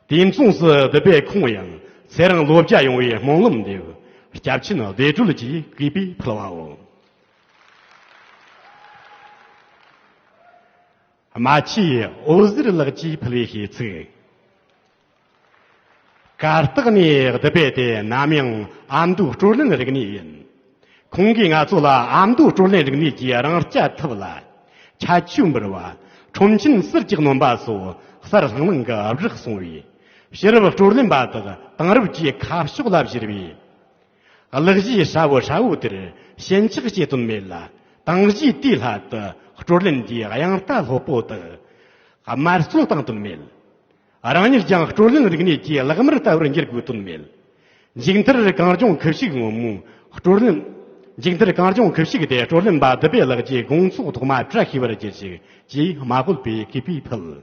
དུས་མཚུངས་སུ་བདུད་བྷེ་ཁོང་ཡང་ཚེ་རིང་ལོ་བརྒྱ་ཡོང་བའི་སྨོན་ལམ་འདེབས། སྐྱབས་ཆེན་བདེ་སྒྲོལ་གྱིས་གུས་པས་ཕུལ་བའོ། རྨ་ཆུའི་འོད་ཟེར་ལགས་ཀྱིས་ཕུལ་བའི་གཤེགས་ཚིག། གར་སྟེགས་ནས་བདུད་བྷེ་དེ་ནམ་ཡང་ཨ་མདོའི་དཀྲོལ་ལེན་རིག་གནས་ཡིན། ཁོང་གིས་ང་ཚོ་ལ་ཨ་མདོའི་དཀྲོལ་ལེན་རིག་གནས་ཀྱི་རང་རྐྱ་ཐུབ་ལ། ཁྱད་ཆོས་འབུལ་བ། ཁྲོམ་ཆེན་ཟུར་གྱི་རྣོན་པ་སོགས་གསར་ལྷང་ལྷང་གི་བསྒྲགས་སོང་བས། ཕྱི་རབས་དཀྲོལ་ལེན་པ་དག་དེང་རབས་ཀྱི་ཁ་ཕྱོགས་ལ་བཞུར་བས། གླུ་གཞས་ཧྲ་བོ་ཧྲ་བོ་དེར་ཞེན་ཆགས་བྱེད་དོན་མེད་ལ། དེང་གཞས་དེའི་སླད་དུ་དཀྲོལ་ལེན་གྱི་དབྱངས་རྟ་ལྷོད་པོ་དག་དམར་གསོད་བཏང་དོན་མེད། རང་ཉིད་ཀྱང་དཀྲོལ་ལེན་རིག་གནས་ཀྱི་གླགས་དམར་ལྟ་བུར་འགྱུར་དགོས་དོན་མེད། མཇུག་མཐར་གངས་ལྗོངས་ཁུ་བྱུག་སྔོན་མོའི་དཀྲོལ་ལེན། མཇུག་མཐར་གངས་ལྗོངས་ཁུ་བྱུག་དེ་དཀྲོལ་ལེན་པ་བདུད་བྷེ་ལགས་ཀྱི་དགོངས་ཚོགས་ཐོག་མ་བཀྲ་ཤིས་པར་གྱུར་ཅིག་ཅེས་རྨ་དབུལ་པོས་གུས་པས་ཕུལ།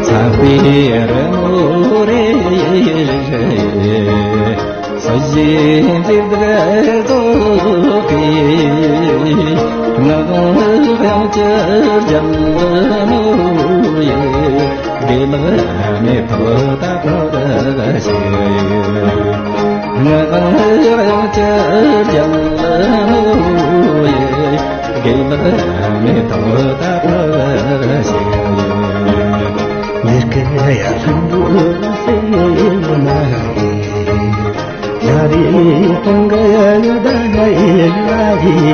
ཚངས་པའི་རི་མོ་རེ། ས་གཞི་འཇིགས་སྐུལ་རྫོགས་པའི། ངག་དབང་དབྱངས་ཅན་རྒྱལ་མོ་ཡི། དགེ་ལེགས་མེ་ཏོག་ད་ཕོར་ཞིག། ངག་དབང་དབྱངས་ཅན་རྒྱལ་མོ་ཡི། དགེ་ལེགས་མེ་ཏོག་ད་ཕོར་ཞིག། འདིར་སྐད་ཡར་ལྷུན་པོ་སེར་མ་ཡི། ཡ་རི་སྟོང་གི་ཡ་ཡ་ད་ཡ་ཡ་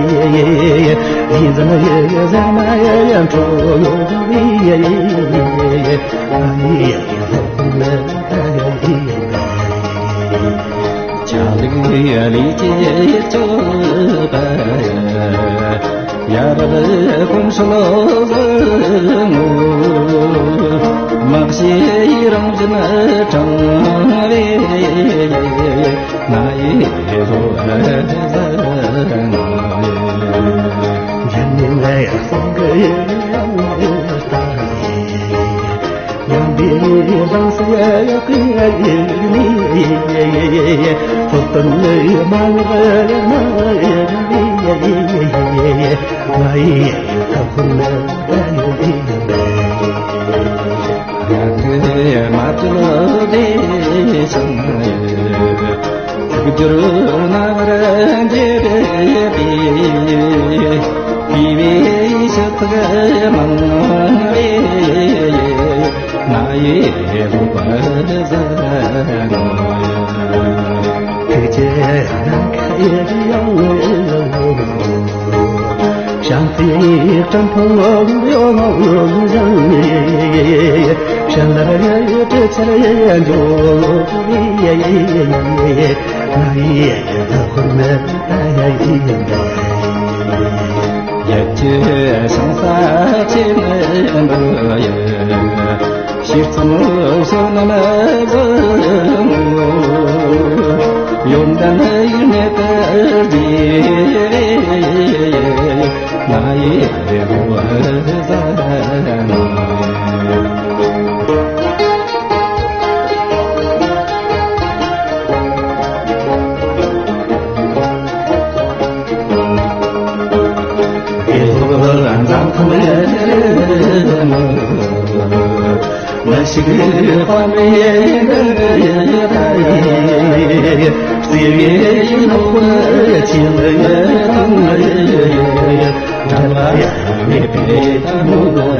ཡ་ཡ། ཡི་ཟ་མ་ཡ་ཡ་ཟ་མ་ཡ་ཡ་འཕྲོ་ཡོ་ཡ་ཡ་ཡ། ཨ་ཡ་ཡ་ཡ་ཟ་མ་ཡ་ཡ་ཡ། ཆ་ལུགས་ལས་ཀྱི་སྤྱོད་པ་ཡ། ཡ་རབས་གོམས་སྲོལ་བཟང་ངོ་། མ་གཞི་རང་བཞིན་དྲང་བའི་ང་ཡི་བློ་བཟང་ངོ་། འཇམ་ནི་ལ་ཡ་སང་གི་ཡང་ལྟ་ཡི། ཡང་འདི་རང་སེ་ཡ་ཡ་ཀི་ཡ་ཡི་ནི། ཐོབ་ཏུ་ནི་མ་ལ་ཡ་མ་ཡ་ནི། ང་ཡི་ཐབས་ཁུར་ལ་ཡ་ཡི་ནི། ང་ཚོས་མ་བཅོལ་བདེ་ཞིང་ཚིག་སྦྱོར་རྣམ་པར་འགྱུར་ཏེ། དེ་བས་ཞུ་ཚིག་མང་བས་ང་ཡི་བློ་བཟང་ངོ་། ཐུགས་རྗེ་ནམ་མཁའི་དབྱངས། བྱང་ཚེ་སྤྲིན་ཕུང་ཡོད་ལོ་བཟང་། བྱིན་རླབས་དྲི་ཆར་འཇོ། ང་ཡི་ལྷ་ཁོ་ན་ད་ཡ་ཡིན་པ། ཡ་ཁྱེད་ཤང་ས་ཆེན་འདི་ཡ། ཤེས་ཙམ་བསོད་ནམས་བཟང་ངོ་། ཡོན་ཏན་ཡིན་ནས་དེར་རྒྱས། ང་ཡི་བློ་བཟང་ངོ་། དེ་ཚོ་འཛམ་ཐང་ལ། མ་ཤི་ཁ་མེད་ཡེ་ནི་ཡེ་ད་ཡེ། སྲིད་པའི་ལོ་ཆེན་ཡེ་དང་ཡེ། འབྲལ་བ་ཡང་མེད་པའི་ད་མོ་ལོ་